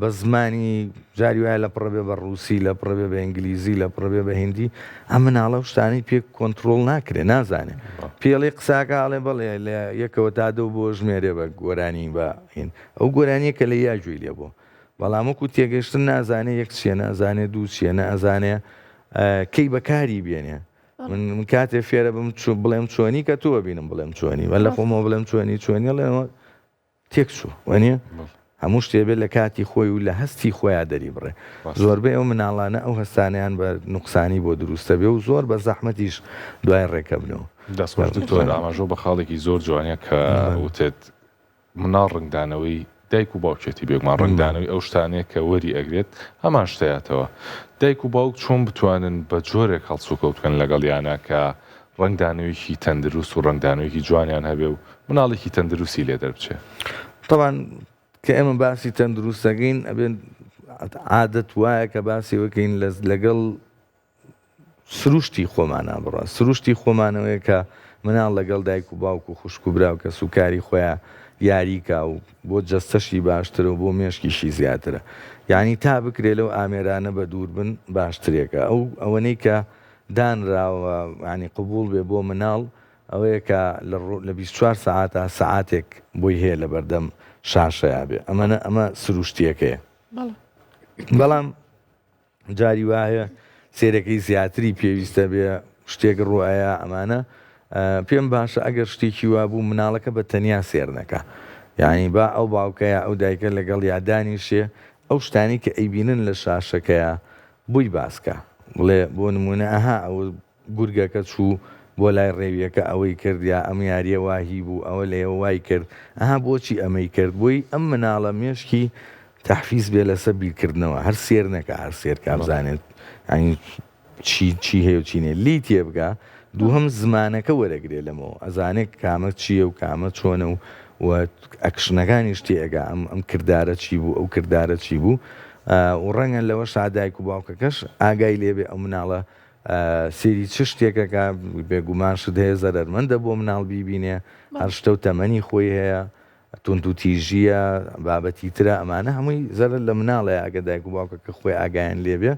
بە زمانی جاری وایە لە پڕە بێ بە ڕووسی لە پڕە بێ بە ئینگلیزی لە پڕە بێ بە هندی ئەم مناڵە و شتانەی پێ کۆنتترۆل ناکرێ نازانێ پێڵێ قساکە ئەڵێ بەڵێ لە یەکەوە تا دە بۆ ژمێرێ بە گۆرانی بە هین ئەو گۆرانیە کە لە یا گوێی لێ بوو بەڵام وەکو تێگەشتن نازانێ یەک چیە نازانێ دوو چیە نازانێ کەی بەکاری بێنێ من من کاتێ فێرە بم چۆ بڵێم چۆنی کە تۆ بینم بڵێم چۆنی وە لە خۆمەوە بڵێم چۆنی چۆنی ڵێمەوە تێک چوو وەنیە هەموو شتێ بێت لە کاتی خۆی و لە هەستی خۆیا دەری بڕێ زۆربەی ئەو مناڵانە ئەو هەستانەیان بە نوقسانی بۆ دروستە بێ و زۆر بە زەحمەتیش دوای ڕێکەبنەوە. دەست خۆش دکتۆر ئاماژەو بە خاڵێکی زۆر جوانە کە وتت مناڵ ڕەنگدانەوەی دایک و باوکێتی بێگومان ڕەنگدانەوەی ئەو شتانەیە کە وەری ئەگرێت هەمان شتەیاتەوە دایک و باوک چۆن بتوانن بە جۆرێک هەڵسوکەوت بکەن لەگەڵیانا کە ڕەنگدانەوەیەکی تەندروست و ڕەنگدانەوەیەکی جوانیان هەبێ و مناڵێکی تەندروستی لێ دەربچێ. تەبعەن کە ئێمە باسی تەندروست ئەکەین ئەبێ عادەت وایە کە باسی بکەین لەگەڵ سروشتی خۆمانا بڕوا سروشتی خۆمانەوەیە کە مناڵ لەگەڵ دایک و باوک و خوشک و برا و کەس و کاری خۆیا یاری کا و بۆ جەستەشی باشترە و بۆ مێشکیشی زیاترە یانی تا بکرێ لەو ئامێرانە بە دوور بن باشترێکە ئەو ئەوەنەی کە دانراوە یانی قبوڵ بێ بۆ مناڵ ئەوەیە کە لە 24 سەعاتا سەعاتێک بۆی هەیە لە بەردەم شاشەیا بێ ئەمەنە ئەمە سروشتیەکەیە بەڵام جاری وا هەیە سێرەکەی زیاتری پێویستە بێ شتێک ڕوئەیا ئەمانە پێم باشە ئەگەر شتێکی وا بوو مناڵەکە بە تەنیا سێر نەکا. یانی با ئەو باوکە یا ئەو دایکە لەگەڵیا دانیشێ ئەو شتانەی کە ئەیبینن لە شاشەکەیا بۆی باس کا بڵێ بۆ نموونە ئەها ئەوە گورگەکە چوو بۆ لای ڕێویەکە ئەوەی کرد یا ئەم یاریە وا هی بوو ئەوە لەیەوە وای کرد ئەها بۆچی ئەمەی کرد بۆی ئەم مناڵە مێشکی تەحفیز بێ لەسەر بیرکردنەوە هەر سێر نەکا هەر سێر کا بزانێت یانی چی چی هەیە و چی نیە لێی تێبگا دووهەم زمانەکە وەرەگرێ لەمەوە ئەزانێ کامە چییە و کامە چۆنە و و ئەکشنەکانیش تێئەگا ئەم ئەم کردارە چی بوو ئەو کردارە چی بوو و ڕەنگە لەوەشا دایک و باوکەکەش ئاگای لێبێ ئەو مناڵە سێری چ شتێکەکە بێگومان شت هەیە زەرەرمەندە بۆ مناڵ بیبینێ هەر شتە و تەمەنی خۆی هەیە توندوتیژییە، بابەتی ترە، ئەمانە هەمووی زەرەر لە مناڵەیە، ئەگەر دایک و باوکەکە خۆی ئاگایان لێ بێ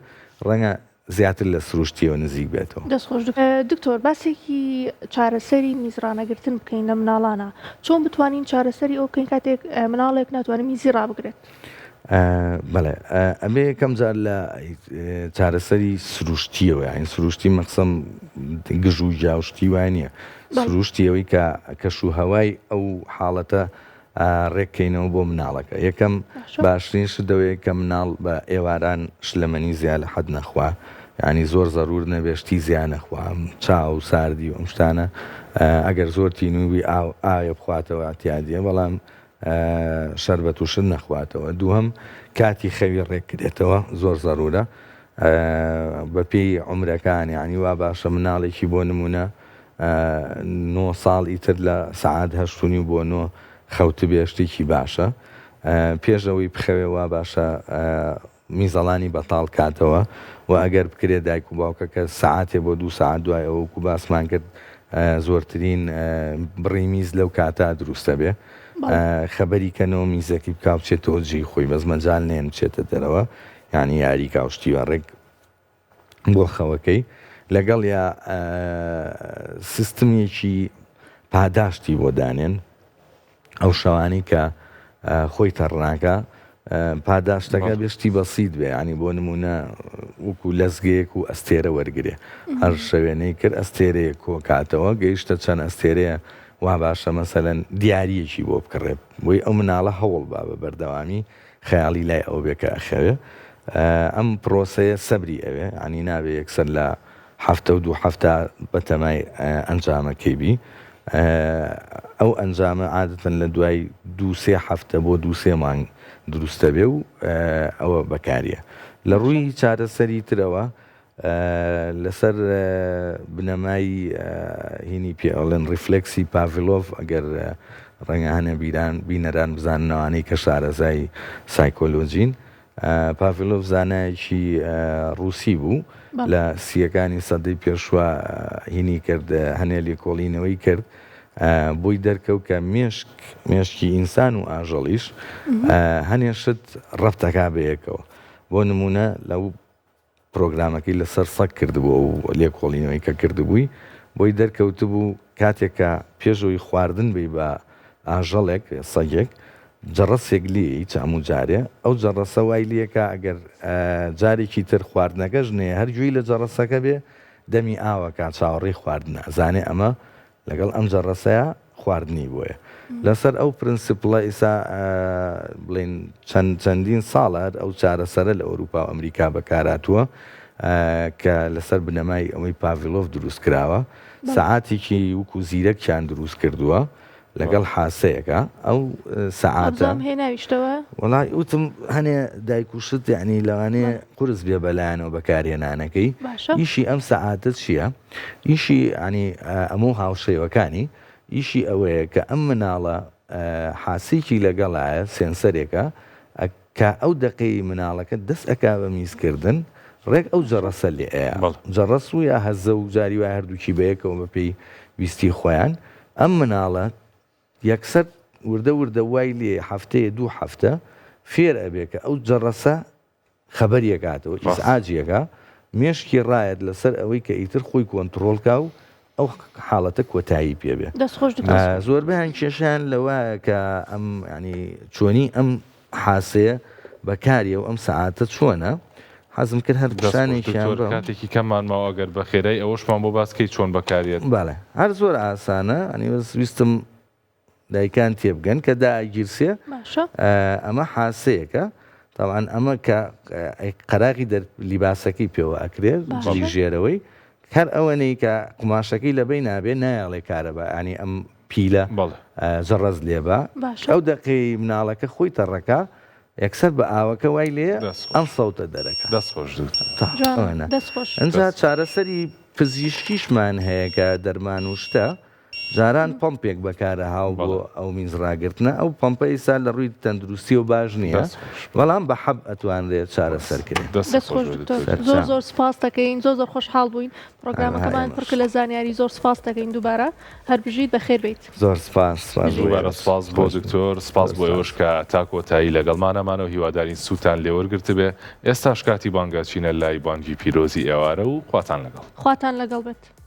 ڕەنگە زیاتر لە سروشتییەوە نزیک بێتەوە. دەست خۆش دکتۆر باسێکی چارەسەری میز ڕانەگرتن بکەین لە مناڵانا چۆن بتوانین چارەسەری ئەو بکەین کاتێک مناڵێک ناتوانێت میزی ڕابگرێت؟ بەڵێ ئەبێ یەکەم جار لە چارەسەری سروشتیەوە یانی سروشتی مەقسەم گژ و گیا و شتی وای نییە سروشتی ئەوەی کە کەش و هەوای ئەو حاڵەتە ڕێککەینەوە بۆ مناڵەکە یەکەم باشترین شت دەوەیە کە مناڵ بە ئێواران شلەمەنی زیا لە حەد نەخوا ینی زۆر زەرور نەبێ شتی زیا نەخوا چا و ساردی و ئەم شتانە ئەگەر زۆر تینووی ئاو ئاوێ بخواتەوە اعتیادیە بەڵام شەربەت و شت نەخواتەوە. دووهەم کاتی خەوی ڕێک کرێتەوە زۆر زەرورە بە پێی عومرەکان یانی وا باشە مناڵێکی بۆ نمونە نۆ ساڵ ئیتر لە سەعات هەشت و نیو بۆ نۆ خەوتبێ شتێکی باشە پێش ئەوەی بخەوێ وا باشە میزەڵانی بەتاڵ کاتەوە و ئەگەر بکرێ دایک و باوکەکە سەعاتێ بۆ دوو سەعات دوای ئەوە وەکو باسمان کرد زۆرترین بڕی میز لەو کاتە دروستە بێ خەبەری کەنەوە میزەکەی بکا بچێتەوە جێی خۆی بەس مەجال نێن بچێتە دەرەوە یانی یاری کا و شتی وا ڕێک بۆ خەوەکەی لەگەڵ یا سیستمێکی پاداشتی بۆ دانێن ئەو شەوانەی کە خۆی تەڕناکە پاداشتەکە بێشتی بەسییت بێ ینی بۆ نمونە وەکو لەزگەیەک و ئەستێرە وەرگێ هەر شەوێنەی کرد ئەستێرەیە کۆکاتەوە گەیشتە چەند ئەستێرەیە وا باشە مەسەەن دیارەکی بۆ بکڕێت بۆی ئەو مناڵە هەوڵ با بە بەردەوامی خەیاڵی لای ئەوە بێ کە ئەخەوێ ئەم پرۆسەیە سەبری ئەوێ ینی نابێ یەکسەر لە هەفتە و دوو هەفتە بەتەمای ئەنجامەکەی بی ئەو ئەنجامە عادەتەن لە دوای دوو سێ هەفتە بۆ دوو سێ مانگ دروستە بێ و ئەوە بەکاریە لە ڕووی چارەسەری ترەوە لەسەر بنەمای هینی پێ ئەڵێن ڕیفلێکسی پاڤلۆڤ ئەگەر ڕەنگە هەنێ بیران بینەران بزاننەوانەی کە شارەزای سایکۆلۆژین پاڤلۆڤ زانایەکی ڕووسی بوو لە سییەکانی سەدەی پێشوە هینی کرد هەنێ لێکۆڵینەوەی کرد بۆی دەرکەوت کە مێشک مێشکی ئینسان و ئاژەڵیش هەنێ شت ڕەفتەکا بەیەکەوە بۆ نمونە لەو پرۆگرامەکەی لەسەر سەگ کردبوو ئەو لێکۆڵینەوەی کە کردبووی بۆی دەرکەوتبوو کاتێک کە پێش ئەوەی خواردن بەی بە ئاژەڵێک سەگێک جەڕەسێک لێی چاموو جارێ ئەو جەڕەسە وای لێکا ئەگەر جارێکی تر خواردنەکەش نەیە هەر گوێی لە جەڕەسەکە بێ دەمی ئاوەکا چاوەڕێی خواردنە ئەزانێ ئەمە لەگەڵ ئەم جەڕەسەیا خواردنی بۆیە. لەسەر ئەو پرنسپڵە ئیسا بڵێین چەند چەندین ساڵە هەر ئەو چارەسەرە لە ئەوروپا و ئەمریکا بەکارهاتووە کە لەسەر بنەمای ئەوەی پاڤلۆڤ دروست کراوە سەعاتێکی وەکو زیرەکیان دروست کردووە لەگەڵ حاسەیەکە ئەو سەعاتە ئەبزام هێناویشتەوە؟ وەڵای وتم هەنێ دایک و شت یعنی لەوانەیە قورس بێ بەلایەنەوە بەکارهێنانەکەی باشە ئیشی ئەم سەعاتە چییە؟ ئیشی یانی ئەمە و هاوشێوەکانی ئیشی ئەوەیە کە ئەم مناڵە حاسێکی لەگەڵایە سێنسەرێکە کە ئەو دەقەی مناڵەکە دەست ئەکا بە میز کردن ڕێک ئەو جەڕەسە لێ ئەیا جەڕەس و یا هەزە و جاری وای هەردووکی بەیەکەوە بەپێی ویستی خۆیان ئەم مناڵە یەکسەر وردە وردە وای لێ هەفتەیە دوو هەفتە فێر ئەبێ کە ئەو جەڕەسە خەبەری ئەکاتەوە، ئیزعاجی ئەکا، مێشکی ڕایەت لەسەر ئەوەی کە ئیتر خۆی کۆنتڕۆڵ کا و ئەو حاڵەتە کۆتایی پێ بێ. دەست خۆش دکتۆر. زۆربەیان کێشەیان لەوایە کە ئەم یانی چۆنی ئەم حاسەیە بەکاریە و ئەم سەعاتە چۆنە، حەزم کرد هەر دەست خۆش پیشانێکیان دکتۆر بەم. کاتێکی کەممان ماوە ئەگەر بە خێرایی ئەوەشمان بۆ باس کەی چۆن بەکاریەت. بەڵێ هەر زۆر ئاسانە یانی بەس ویستم. دایکان تێبگەن کە دائەگیرسێ باشە. ئەمە حاسەیەکە تەبعەن ئەمە کە قەراغی دەر لیباسەکەی پێوە ئەکرێ جلی ژێرەوەی هەر ئەوەنەی کە قوماشەکەی لەبەی نابێ نایەڵێ کارەبا ینی ئەم پیلە جەڕەز لێبا ئەو دەقەی مناڵەکە خۆی تەڕەکە یەکسەر بە ئاوەکە وای لێ ئەم سەوتە دەرەکە دەست خۆش ئەنجا چارەسەری پزیشکیشمان هەیە کە دەرمان و شتە جاران پەمپێک بەکارەهاو بۆ ئەو میز ڕاگرتنە، ئەو پەمپە ئیستا لە ڕووی تەندروستیەوە باش نیە، بەڵام بە حەب ئەتوانرێ چارەسەر کرێ. دەست خۆش دکتۆر زۆر زۆر سپاست دەکەین زۆر زۆر خۆشحاڵ بووین پرۆگرامەکەمان پڕ کرد لە زانیاری زۆر سپاست دەکەین دووبارە هەر بژیت بەخێر بێیت. زۆر سپاس سپاس بۆ دووبارە سپاس بۆ دکتۆر سپاس بۆ ئێوەش کە تا کۆتایی لەگەڵمانە مانەوە هیوادارین سوودتان لێوەرگرتبێ ئێستاش کاتی بانگە چینە لای بانگی پیرۆزی ئێوارە و خواتان لەگەڵ. خواتان لەگەڵ بێت.